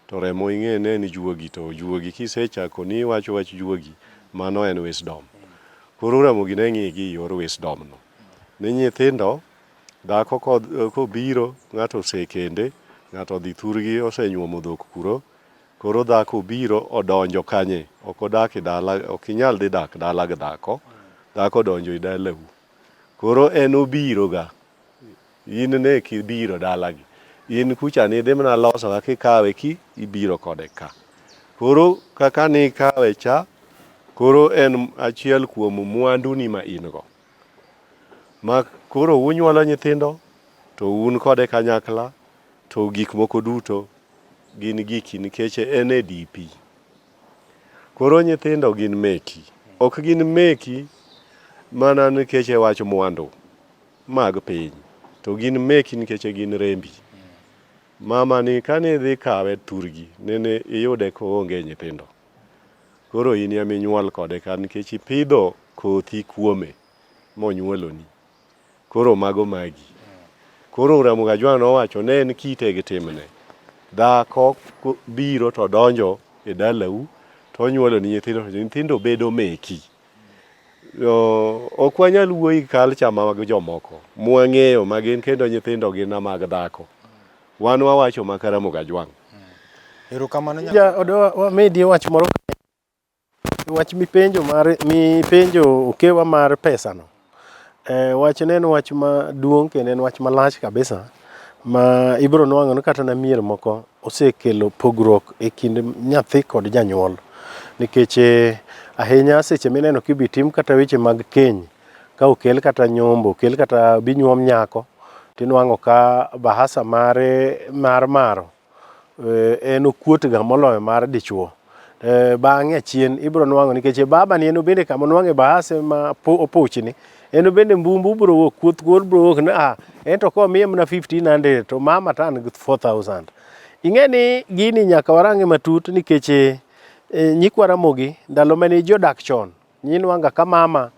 To remo ing'e ni en juogi to juogi kisechako ni iwacho wach juogi, mano en wisdom. Koro Ramogi ne ng'igi e yor wisdom no. Ni nyithindo Dhako kobiro, ng'ato osekende, ng'ato odhi thurgi osenyuomo dhok kuro, koro dhako obiro odonjo kanye? Ok odak e dala, ok inyal dhi dak dala gi dhako, dhako odonjo e dalau. Koro en obiro ga, in ne ok ibiro dalagi, in kucha nidhi mana loso kaka ikawe ki ibiro kode ka. Koro kaka nikawe cha, koro en achiel kuom mwanduni ma in go. Ma koro unyuolo nyithindo to un kode kanyakla to gik moko duto gin giki nikech en e DP. Koro nyithindo gin meki. Ok gin meki mana nikech e wach mwandu mag piny, to gin meki nikech gin rembi. Mama ni kane idhi kawe thurgi nene iyude koonge nyithindo. Koro in ema inyuol kode ka nikech ipidho kothi kuome monyuoloni. Koro mago magi. Koro Ramogi Ajwang' nowacho ne en kite gi timne. Dhako biro to donjo e dalau to onyuoloni nyithindo to nyithindo bedo meki. Ok wanyal wuoyi gi culture mag jomoko mwang'eyo ma gin kendo nyithindo gin mag dhako. Wan wawacho maka Ramogi Ajwang'. Erokamano Ja, odowa wamedie wach moro. Wach mipenjo mar mipenjo okewa mar pesa no. Wachno en wach maduong' kendo en wach malach kabisa ma ibiro nwang'o ni kata na mier moko osekelo pogruok e kind nyathi kod janyuol. Nikech ahinya seche mineno kibi tim kata weche mag keny, ka okel kata nyombo, okel kata bi nyuom nyako, tinwang'o ka bahasa mare mar maro en okuot ga moloyo mar dichuo. Bang'e achien ibiro nwang'o nikech baba ni en obende kama onwang'e bahase ma opochni, en obende mbumbu biro wuok, kuoth kuor biro wuok ni ah, en to komiye mana 1500 to mama to an gi 4000. Ing'e ni gini nyaka warang'e matut nikech nyikwa Ramogi ndalo mane jodak chon, Nyinwanga ka mama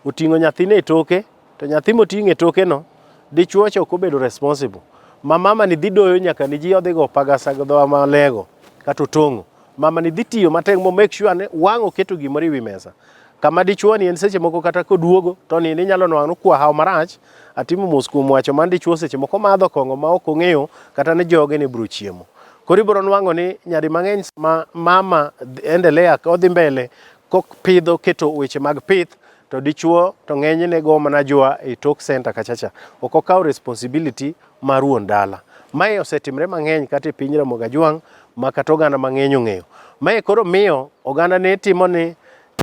oting'o nyathine e toke, to nyathi moting'o e toke no, dichuo cha ok obedo responsible. Ma mama ni dhi doyo nyaka ni ji odhi go pagasa gi dhowa malego kata otong'o. Mama ni dhi tiyo matek mo make sure ni wang' oketo gimoro e wi mesa. Kama dichuo ni en seche moko kata koduogo to ni inyalo nwang'o ni okwa hawo marach. Atimo mos kuom wacho man dichuo seche moko madho kong'o ma ok ong'eyo kata ni joge ne biro chiemo. Koro ibiro nwang'o ni nyadi mang'eny sama mama endelea odhi mbele Kopidho keto weche mag pith to dichuo to ng'enyne go mana jwa e tok center kachacha. Ok okaw responsibility mar wuon dala. Mae osetimre mang'eny kata e piny Ramogi Ajwang' ma kata oganda mang'eny ong'eyo. Mae koro miyo oganda ne timo ni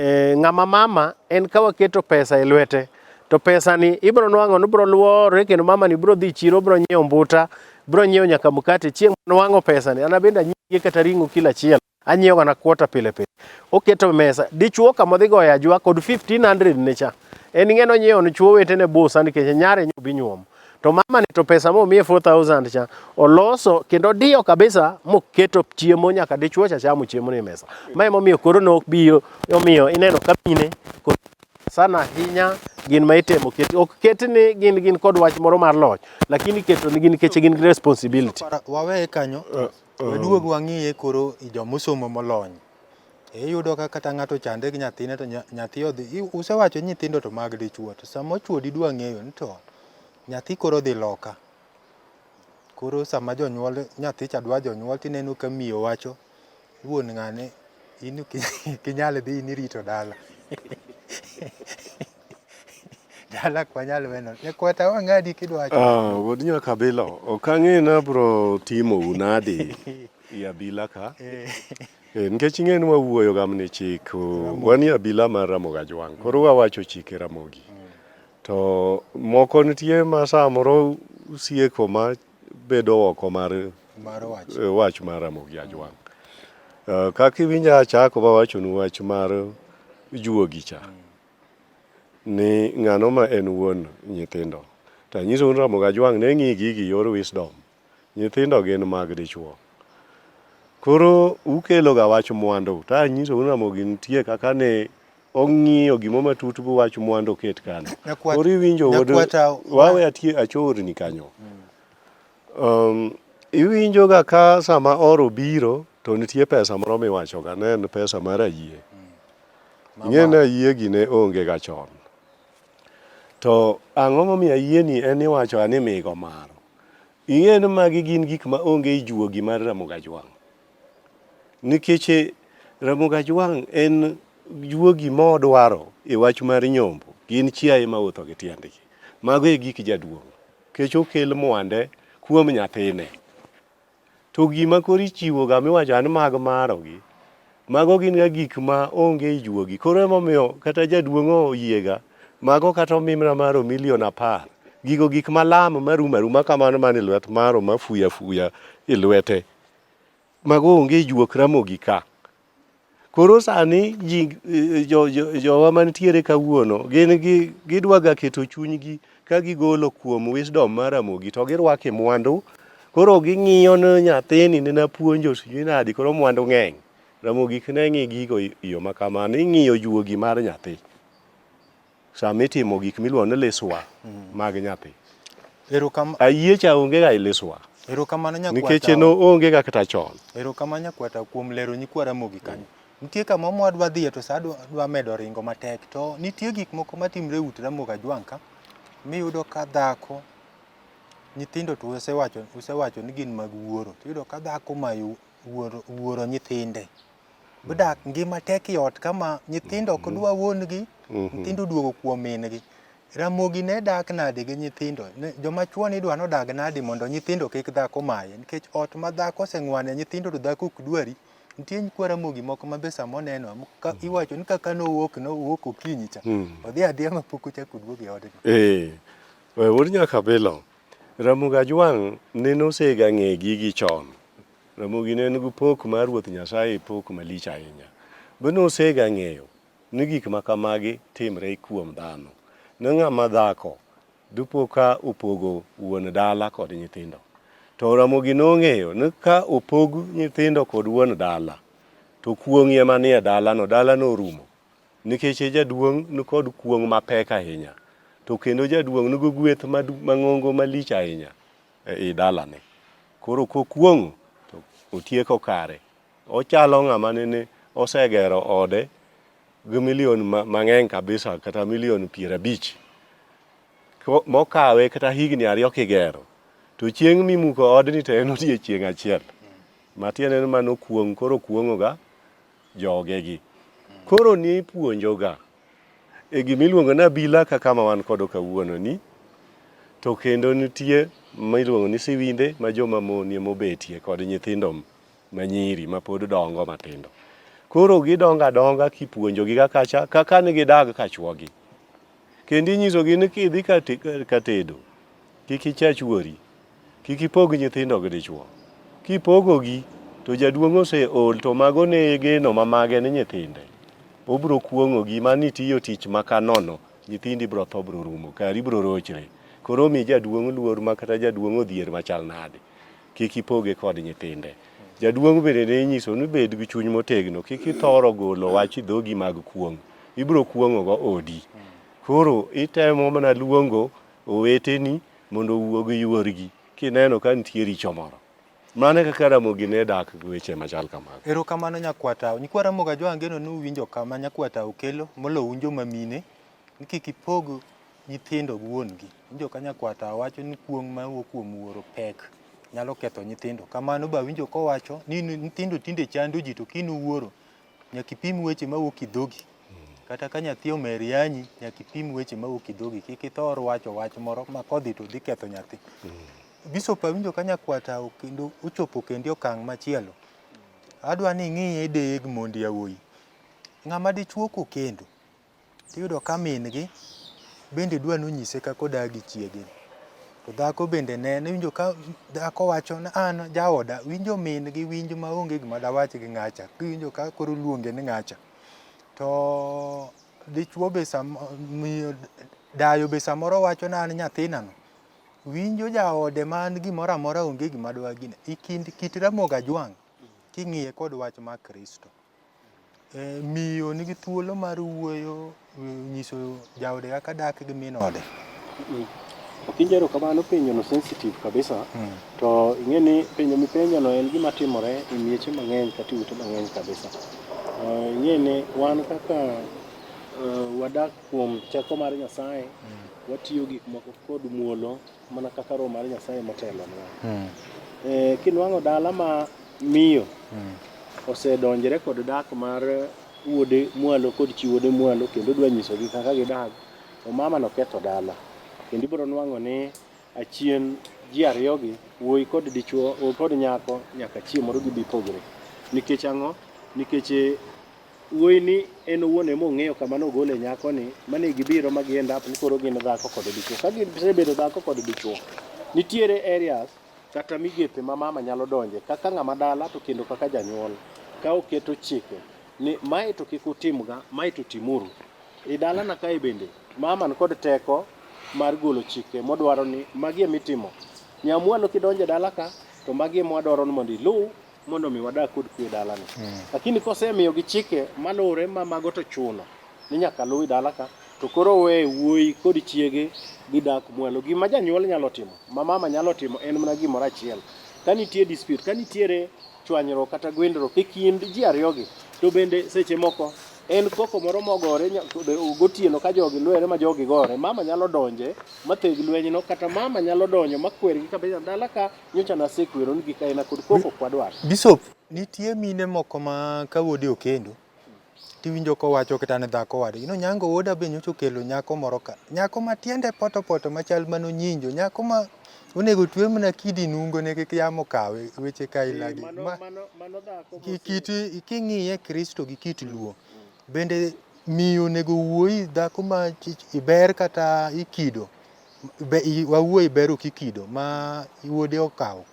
eh, ng'ama mama en ka waketo pesa e lwete to pesa ni ibro nwang'o ni bro luore kendo mama ni bro dhi chiro bro nyiewo mbuta bro nyiewo nyaka mkate chieng' nwang'o pesa ni an abende anyiewe kata ring'o kilo achiel anyiewo mana kwota pile pile. Oketo mesa, dichuo kama odhi goyo ajwa kod 1500 ne cha. En ing'e nonyiewo ne chuo wetene busa nikech nyare nyo bi nyuomo. To mama ni to pesa momiye 4000 cha oloso kendo odiyo kabisa moketo chiemo nyaka dichuo cha chamo chiemo ni e mesa. Ma emomiyo koro nok biyo omiyo ineno ka mine koro sana ahinya gin ma itemo ket ok ket ni gin gin kod wach moro mar loch lakini keto ni gin nikech gin gi responsibility. Waweye kanyo. Waduog wang'iye koro i joma osomo molony. Iyudo ka kata ng'ato chande gi nyathine to nyathi odhi, usewacho ni nyithindo to mag dichuo to sama ochuo didwa ng'eyo ni to nyathi koro odhi loka. Koro sama jonyuol nyathi cha dwa jonyuol tineno ka miyo wacho wuon ng'ane in ok inyal dhi in irito dala. Dala ok wanyal weno. Nyakwata wang'adi kidwacho. Ah, wuod Nyakabilo, ok ang'e ni abro timou nadi i abila ka. Eh, nikech ing'e ni wawuoyo ga ni chik, wan e abila mar Ramogi Ajwang', koro wawacho chike Ramogi. To moko nitie ma samoro sieko ma bedo oko mar Mar wach. wach mar Ramogi Ajwang'. Kaka iwinja achako mawachonu wach mar juogi cha. Ni ng'ano ma en wuon nyithindo. To anyisou ni Ramogi Ajwang' ne ng'i gigi yor wisdom. Nyithindo gin mag dichuo. Koro ukelo ga wach mwandu. To anyisou ni Ramogi nitie kaka ne ong'iyo gimo matut bu wach mwandu oket kanyo. Koro iwinjo wuod wawe atie achorni kanyo. Iwinjo ga ka sama oro biro to nitie pesa moro miwacho ga ne en pesa mar ayie. Ing'e ni ayie gi ne onge ga chon. To ang'o momiyo ayie ni en iwacho ga ni migo maro. Ing'e ni magi gin gik ma onge e juogi mar Ramogi Ajwang'. Nikech Ramogi Ajwang' en juogi modwaro e wach mar nyombo gin chiaye mawuotho gi tiendgi. Mago e gik jaduong'. Nikech okel mwande kuom nyathine. To gima koro ichiwo ga miwacho ni mag maro gi, mago gin ga gik ma onge e juogi. Koro emomiyo kata jaduong' oyiega, mago kata omimna maro milion 10. Gigo gik malam marumo aruma kamano man e lwet maro mafuyo afuya e lwete. Mago onge e juok Ramogi ka. Koro sani ji, jo, jo, jowa mantiere kawuono gin gi gidwa ga keto chunygi ka gigolo kuom wisdom mar Ramogi to girwako e mwandu. Koro ging'iyo ni nyathini ne napuonjo sijui nadi koro mwandu ng'eny. Ramogi ok ne ng'i gigo e yo ma kamano, ing'iyo juogi mar nyathi. Sama itimo gik miluongo ni liswa mag nyathi. Ayie cha onge ga e liswa. Erokamano nyakwata. Nikech en onge ga kata chon. Erokamano nyakwata kuom lero nyikwa Ramogi kanyo. Nitie kama mwadwa dhiye to sa dwa medo ringo matek to nitie gik moko matimre e ut Ramogi Ajwang' ka miyudo ka dhako nyithindo to usewacho usewacho ni gin mag wuoro to iyudo ka dhako mayo wuoro, wuoro nyithinde. Odak ngima tek e ot kama nyithindo ok dwa wuon-gi, nyithindo oduogo kuom min-gi. Ramogi ne dak nade gi nyithindo? Ne, joma chuo ni idwa nodag nade mondo nyithindo kik dhako maye? Nikech ot ma dhako oseng'wane nyithindo to dhako ok dwari. Nitie nyikwa Ramogi moko ma be sama oneno ka iwacho ni kaka nowuok nowuok okinyi cha. Odhi adhiya ma pok ochako oduogo e odno. Eh, we wuod Nyakabilo, Ramogi Ajwang' nene osega ng'e gigi chon. Ramogi ne en gi pok mar Ruoth Nyasaye, pok malich ahinya. Be nosega ng'eyo ni gik ma kamagi timre kuom dhano. Ne ng'ama dhako dipo ka opogo wuon dala kod nyithindo. To Ramogi nong'eyo ni ka opog nyithindo kod wuon dala, to kuong' ema nie dalano, dalano orumo. Nikech e jaduong' nikod kuong' mapek ahinya, to kendo jaduong' nigi gweth mang'ongo malich ahinya e i dalane. Koro kokuong'o to otieko kare. Ochalo ng'ama nene osegero ode gi milion mang'eny kabisa kata milion 50 mokawe kata higni 2 kigero to chieng' mimuko odni to en odiechieng' achiel. Matiende ni mano kuong' koro kuong'oga jogegi. Koro nipuonjoga e gima iluongo ni abila kaka ma wan kodo kawuono ni to kendo nitie ma iluongo ni siwinde ma joma mon ema obetie kod nyithindo manyiri ma pod dongo matindo. Koro gidongo adonga kipuonjogi ga kacha kaka ne gidag ka chuogi. Kendo inyisogi ni kidhi ka tedo kik icha chuori, kik ipog nyithindo gi dichuo. Kipogogi to jaduong' oseol to mago ne geno ma mage ni nyithinde. Obro kuong'ogi ma nitiyo tich ma ka nono, nyithindi bro tho bro rumo, kari bro rochre. Koro mi jaduong' luor ma kata jaduong' odhier machal nade. Kik ipoge kod nyithinde. Jaduong' bende ne inyiso ni bed gi chuny motegno, kik ithoro golo wach e dhogi mag kuong'. Ibro kuong'ogo odi. Koro itemo mana luongo oweteni mondo owuog yuorgi kineno ka nitie richo moro. Mano e kaka Ramogi ne dak gi weche machal kamago. Erokamano Nyakwatao. Nyikwa Ramogi Ajwang' ageno ni uwinjo kama Nyakwatao kelo molo un joma mine ni kik ipog nyithindo gi wuon gi. Iwinjo ka Nyakwatao wacho ni kuong' mawuok kuom wuoro pek nyalo ketho nyithindo. Kamano be awinjo kowacho ni nyithindo tinde chando ji to ka in wuoro nyaka ipim weche mawuok e dhogi. Kata ka nyathi omer yanyi, nyaka ipim weche mawuok e dhogi. Kik ithor wacho wach moro ma kodhi to dhi ketho nyathi. Bishop awinjo ka nyakwata kendo ochopo kendo e okang' machielo. Adwa ni ing'iye deye gi mond yawuoyi. Ng'ama dichuo kokendo, tiyudo ka min gi bende dwa ni onyise kaka odak gi chiege. To dhako bende nene, iwinjo ka dhako wacho ni an jaoda winjo min gi winj maonge gima dawach gi ng'acha. Kiwinjo ka koro iluonge ni ng'acha. To dichuo be miyo dayo be samoro wacho ni an nyathina no winjo jaode ma an gimoro amora onge gima dwa gine. E kind kit Ramogi Ajwang' king'iye kod wach mar Kristo. Miyo nigi thuolo mar wuoyo nyiso jaode kaka dak gi min ode. Okinjo erokamano penjo no sensitive kabisa. To ing'e ni penjo mipenjo no en gima timore e mieche mang'eny kata e ute mang'eny kabisa. Ing'e ni wan kaka wadak kuom teko mar Nyasaye, watiyo gik moko kod muolo mana kaka roho mar Nyasaye motelonwa. Kinwang'o dala ma miyo osedonjre kod dak mar wuode mwalo kod chi wuode mwalo kendo dwa nyisogi kaka gidag, to mama no ketho dala. Kendo ibiro nwang'o ni achien ji ariyogi, wuoyi kod dichuo, wuoyi kod nyako nyaka chieng' moro gibi pogre. Nikech ang'o? Nikech wuoyi ni en owuon ema ong'eyo kama nogole nyakoni mane gibiro ma gi end up ni koro gin dhako kod dichuo. Ka gisebedo dhako kod dichuo, nitiere areas kata migepe ma mama nyalo donje kaka ng'ama dala to kendo kaka janyuol ka oketo chike ni mae to kik utimga, mae to timuru. E dalana kae bende mama nikod teko mar golo chike modwaro ni magi ema itimo. Nyamwalo kidonjo e dala ka to magi ema wadwaro ni mondo iluw mondo mi wadag kod kwe e dalani. Lakini kosemiyogi chike maluwre ma mago to chuno ni nyaka luw e dala ka to koro we wuoyi kod chiege gidak mwalo. Gima janyuol nyalo timo, ma mama nyalo timo en mana gimoro achiel. Ka nitie dispute, ka nitiere chwanyruok kata gwindruok e kind ji ariyogi, to bende seche moko En koko moro mogore gotieno ka jogi lwere ma jogi gore, mama nyalo donje matheg lwenyno kata mama nyalo donjo makwergi kabisa dala ka nyocha nasekwero ni gik aina kod koko ok wadwar. Bishop, nitie mine moko ma ka wuode okendo tiwinjo kowacho kata ne dhako wadgi no nyango wuoda be nyocha okelo nyako moro ka nyako ma tiende poto poto machal mano nyinjo nyako ma onego twe mana kidi nungo ne kik yamo kawe weche kailagi Mano, ma mano, mano dhako ki- kit king'iye Kristo gi kit Luo bende miyo onego wuoyi dhako ma iber kata ikido be, wawuoyi ber ok ikido ma wuode okawo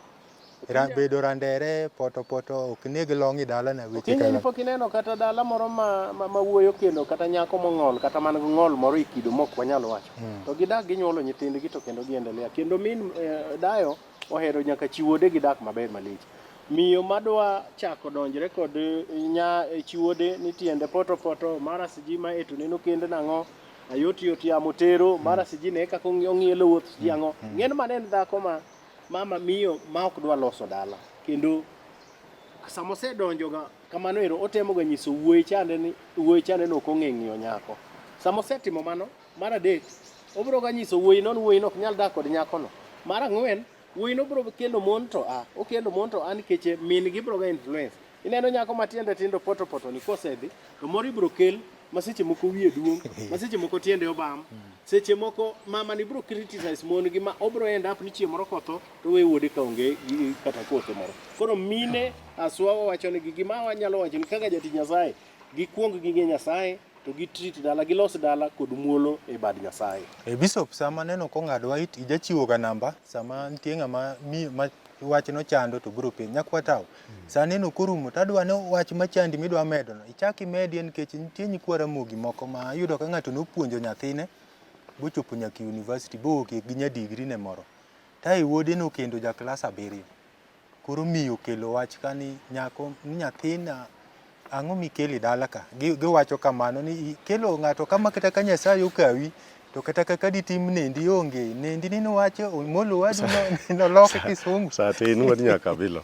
Ra, bedo randere poto poto ok neg long' e dala na weche Okinyi ni kaka pok ineno kata dala moro ma, ma, ma wuoyo kendo kata nyako mong'ol kata man gi ng'ol moro e kido mok wanyal wacho. To gidak ginyuolo nyithindgi to kendo giendelea. Kendo min dayo ohero nyaka chi wuode gidak maber malich. Miyo madwa chako donjre kod nya chi wuode ni tiende poto poto mara siji ma eto neno kend nang'o ayot yot yamo tero mara siji ne kaka ong'ielo wuoth siji ang'o. Ng'en mane en dhako ma mama miyo ma ok dwa loso dala kendo sama osedonjoga kamano ero otemoga nyiso wuoyi chande ni wuoyi chande ni ok ong'e ng'iyo nyako. Sama osetimo mano, mar adek, obiro ga nyiso wuoyi no ni wuoyi no ok nyal dak kod nyakono. Mar ang'wen, wuoyi no biro kendo mon to a, okendo mon to a nikech min gi biro ga influence. Ineno nyako ma tiende tindo poto poto ni kosedhi, to moro ibiro kel ma seche moko wiye duong', ma seche moko tiende obam, seche moko mama ni biro criticize mon gi ma obiro end up ni chieng' moro kotho to we wuode ka onge kata kothe moro. Koro mine aswa wawacho negi gima wanyalo wacho ni kaka jatich Nyasaye, gikuong ging'e Nyasaye to gi treat dala, gilos dala kod muolo e bad Nyasaye. E Bishop, sama neno kong'adwa it ijachiwo ga namba sama nitie ng'ama mi ma wach nochando to biro penjo. Nyakwa tawo, sa neno korumo to adwa ni wach machandi midwa medo no ichak imedie nikech nitie nyikwa Ramogi moko ma iyudo ka ng'ato nopuonjo nyathine bochopo nyaka e university bowuok gi nya degree ne moro. Tae wuode nokendo ja klas abiriyo. Koro miyo okelo wach ka ni nyako ni nyathina ang'o mikelo e dala ka? Giwacho kamano ni ikelo ng'ato kama kata ka Nyasaye okawi to kata kaka ditim nendi onge. Nendi ni niwacho Omolo owadu nolok kisungu. Sa tin wuod Nyakabilo.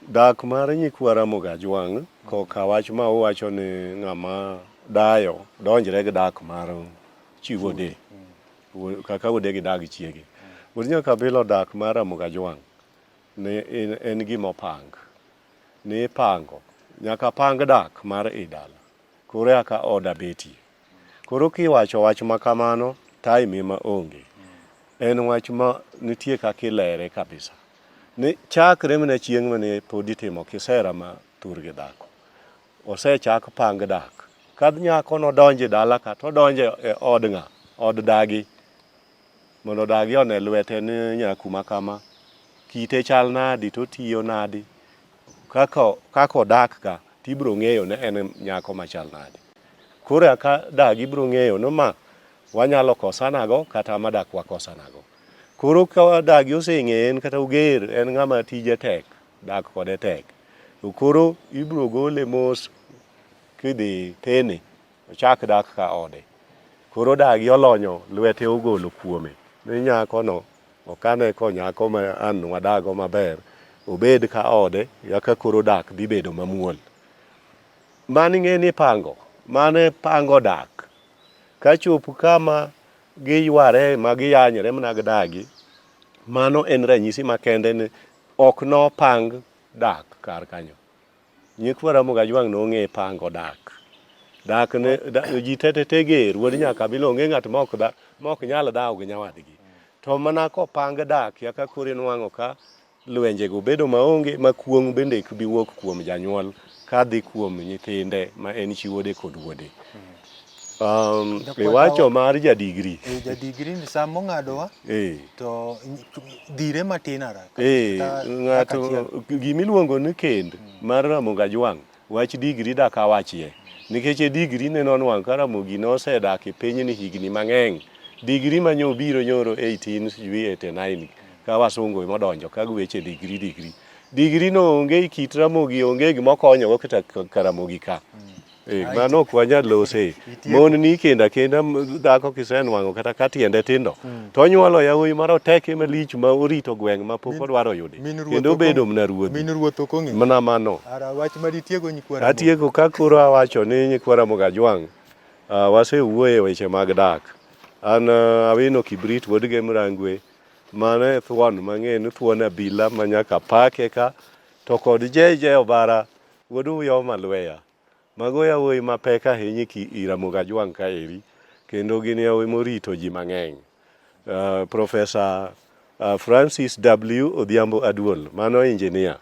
Dak mar nyikwa Ramogi Ajwang' koka wach ma uwacho ni ng'ama dayo donjre gi dak mar chi wuode. Kaka wuode gi dag chiege. Wuod Nyakabilo dak mar Ramogi Ajwang' ne en gima opang. Ne ipango. Nyaka pang dak mar i dala. Koro eka oda betie. Koro kiwacho wach ma kamano, time ema onge. En wach ma nitie kaka ilere kabisa. Ni chakre mana chieng' mane pod itimo kisera ma thur gi dhako. Osechak pang dak. Ka nyako nodonjo e dala ka, to odonjo e od ng'a? Od dagi. Mondo dagi one lwete ni nyaku ma kama, kite chal nadi to otiyo nadi. Kaka, kaka odak ka, tibiro ng'eyo ni en nyako machal nadi. Koro eka dagi biro ng'eyo ni ma wanyalo kosanago kata ma dak wakosanago. Koro ka dagi oseng'eye en kata oger, en ng'ama tije tek, dak kode tek. To koro ibiro gole mos kidhi tene, ochak dak ka ode. Koro dagi olonyo lwete ogolo kuome ni nyakono ok ane ko nyako ma an wadago maber, obed ka ode kaka koro dak dhi bedo mamuol. Mano ing'e ni ipango, mano ipango dak. Kachop kama giyware ma giyanyre mana gi dagi, mano en ranyisi makende ni ok nopang dak kar kanyo. Nyikwa Ramogi Ajwang' nong'e pango dak. Dak ne da, ji te te te ger, wuod Nyakabilo onge ng'at ma ok da, ma ok nyal dhawo gi nyawadgi. To mana kopang dak yaka koro inwang'o ka lwenjego bedo maonge ma kuong' bende ok bi wuok kuom janyuol kadhi kuom nyithinde ma en chi wuode kod wuode. Iwacho mar ja digri. E ja digri ni sa mong'adowa to dhire matin haraka. Ng'ato gimiluongo ni kend mar Ramogi Ajwang' wach digri dak awachie nikech e digri ne nonwang' ka Ramogi nosedak e pinyni higni mang'eny. Digri ma nyo biro nyoro 1889 ka wasungu emodonjo ka giweche digri digri. Digri no onge e kit Ramogi onge gima okonyogo kata ka Ramogi ka. Eh, mano ok wanyal lose. Mon ni kenda kenda dhako kisenwang'o kata ka tiende tindo mm. to onyuolo yawuoyi maroteke malich ma orito gweng' ma pok odwaro yudi kendo obedo mna ruodhi. Min ruoth ok ong'e. Mana mano. Ara wach ma ditiego nyikwa Ramogi. Atieko ka koro awacho ni nyikwa Ramogi Ajwang' uh, wasewuoye weche mag dak. An uh, Awino Kibrit wuod Gem Rangwe mano e thuon mang'e ni thuon abila ma nyaka pake ka to kod JJ Obara wuod Uyoma Lweya. Mago yawuoyi mapek ahinya e Ramogi Ajwang' kaeri kendo gin yawuoyi morito ji mang'eny. Uh, Professor Francis W. Odhiambo Aduol, mano engineer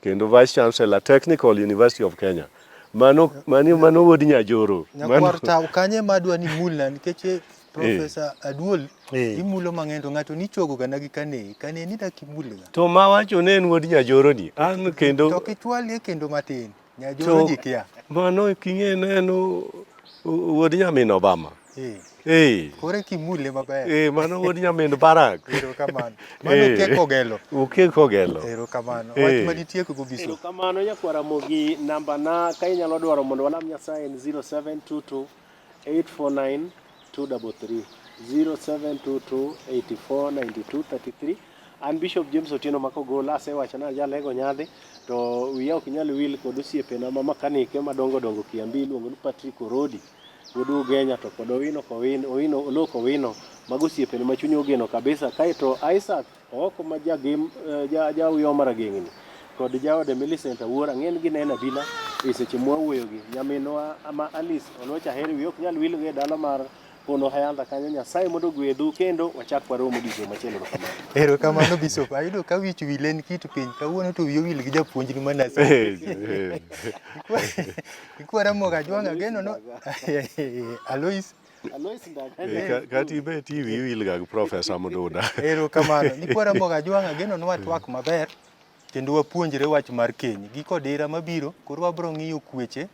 kendo Vice Chancellor Technical University of Kenya. Mano, mano, mano wuod Nyajoro. Nyakwar Tau kanye madwa ni mulna nikech eh, Professor Aduol imulo mang'eny to ng'ato nichuogo ga na gi kane kane ni dak imulga. To mawacho ne en wuod Nyajoro ni an kendo To kichwalie kendo matin. Nyajoro ji kia. Mano king'e ne en wuod nyamin Obama. Eh. Eh. Kore kimule maber. Eh, mano wuod nyamin Barack. Erokamano. Mano Eh. Okeko Ogelo. Okeko Ogelo. Erokamano. Eh. Wach ma ditieko go biso. Erokamano nyakwar Ramogi, namba na ka inyalo dwaro mondo walam Nyasaye en 0722 849 233 0722 84 92 33. An Bishop James Otieno Makogola asewacho ni ajalego nyadhi to wiya ok nyal wil kod osiepena ma makanike madongo dongo Kiambi iluongo ni Patrick Orodi wuod Ugenya to kod Owino Kowino Owino Olok Owino mago osiepene ma chuny ogeno kabisa kaeto Isaac Ooko ma jagem ja ja Uyoma Rageng'ni kod jaode Millicent Awuor ang'e ni gineno abila e seche mwawuoyogi. Nyaminwa ma Alice Oluoch Aheri wiye ok nyal wilgo e dala mar Kono Hayanda kanyo. Nyasaye mondo ogwedhu kendo wachak warom odiochieng' machielo. Erokamano. Erokamano Bishop. Ayudo ka wich wil en kit piny. Kawuono to wiyi owil gi japuonjni ma nursery. Ikwa Ramogi Ajwang' ageno no Alois Alois Ndaga. Eh, kata ibe ti wiyi wil ga gi Profesa Mduda. Erokamano. Nyikwa Ramogi Ajwang' ageno ni watwak maber kendo wapuonjre wach mar keny. Giko dira mabiro koro wabiro ng'iyo kweche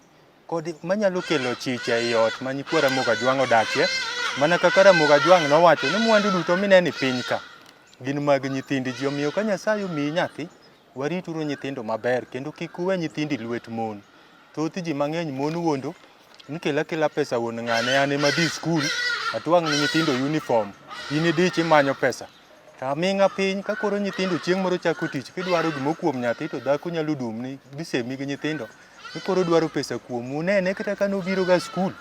kod manyalo kelo chich ei ot ma nyikwa Ramogi Ajwang' odakie. Mana kaka Ramogi Ajwang' nowacho ni mwandu duto mineno e piny ka gin mag nyithind ji. Omiyo ka Nyasaye omiyi nyathi, warituru nyithindo maber kendo kik uwe nyithindo e lwet mon. Thoth ji mang'eny mon wuondo ni kel akela pesa wuon ng'ane an ema adhi skul atwang' ne nyithindo uniform in idich imanyo pesa. To aming'a piny ka koro nyithindo chieng' moro chako tich kidwaro gimo kuom nyathi to dhako nyalo dumni gisemi gi nyithindo ni koro dwaro pesa kuomu. Unene kata ka nobiro ga skul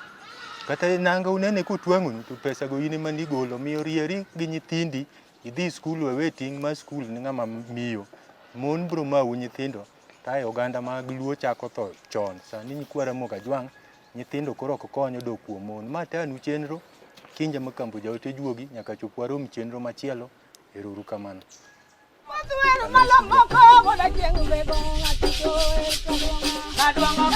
kata nanga unene kotwang'onu to pesa go in ema nigolo. Omiyo rieri gi nyithindi idhi skul wewe ting' mar skul ni ng'ama miyo. Mon bro mawu nyithindo kae oganda mag Luo chako tho chon. Sani nyikwa Ramogi Ajwang' nyithindo koro ok kony odok kuom mon. Ma tanu chenro Kinja Makambo jaote juogi nyaka chop warom chenro machielo. Ero uru kamano. Kadwang'o.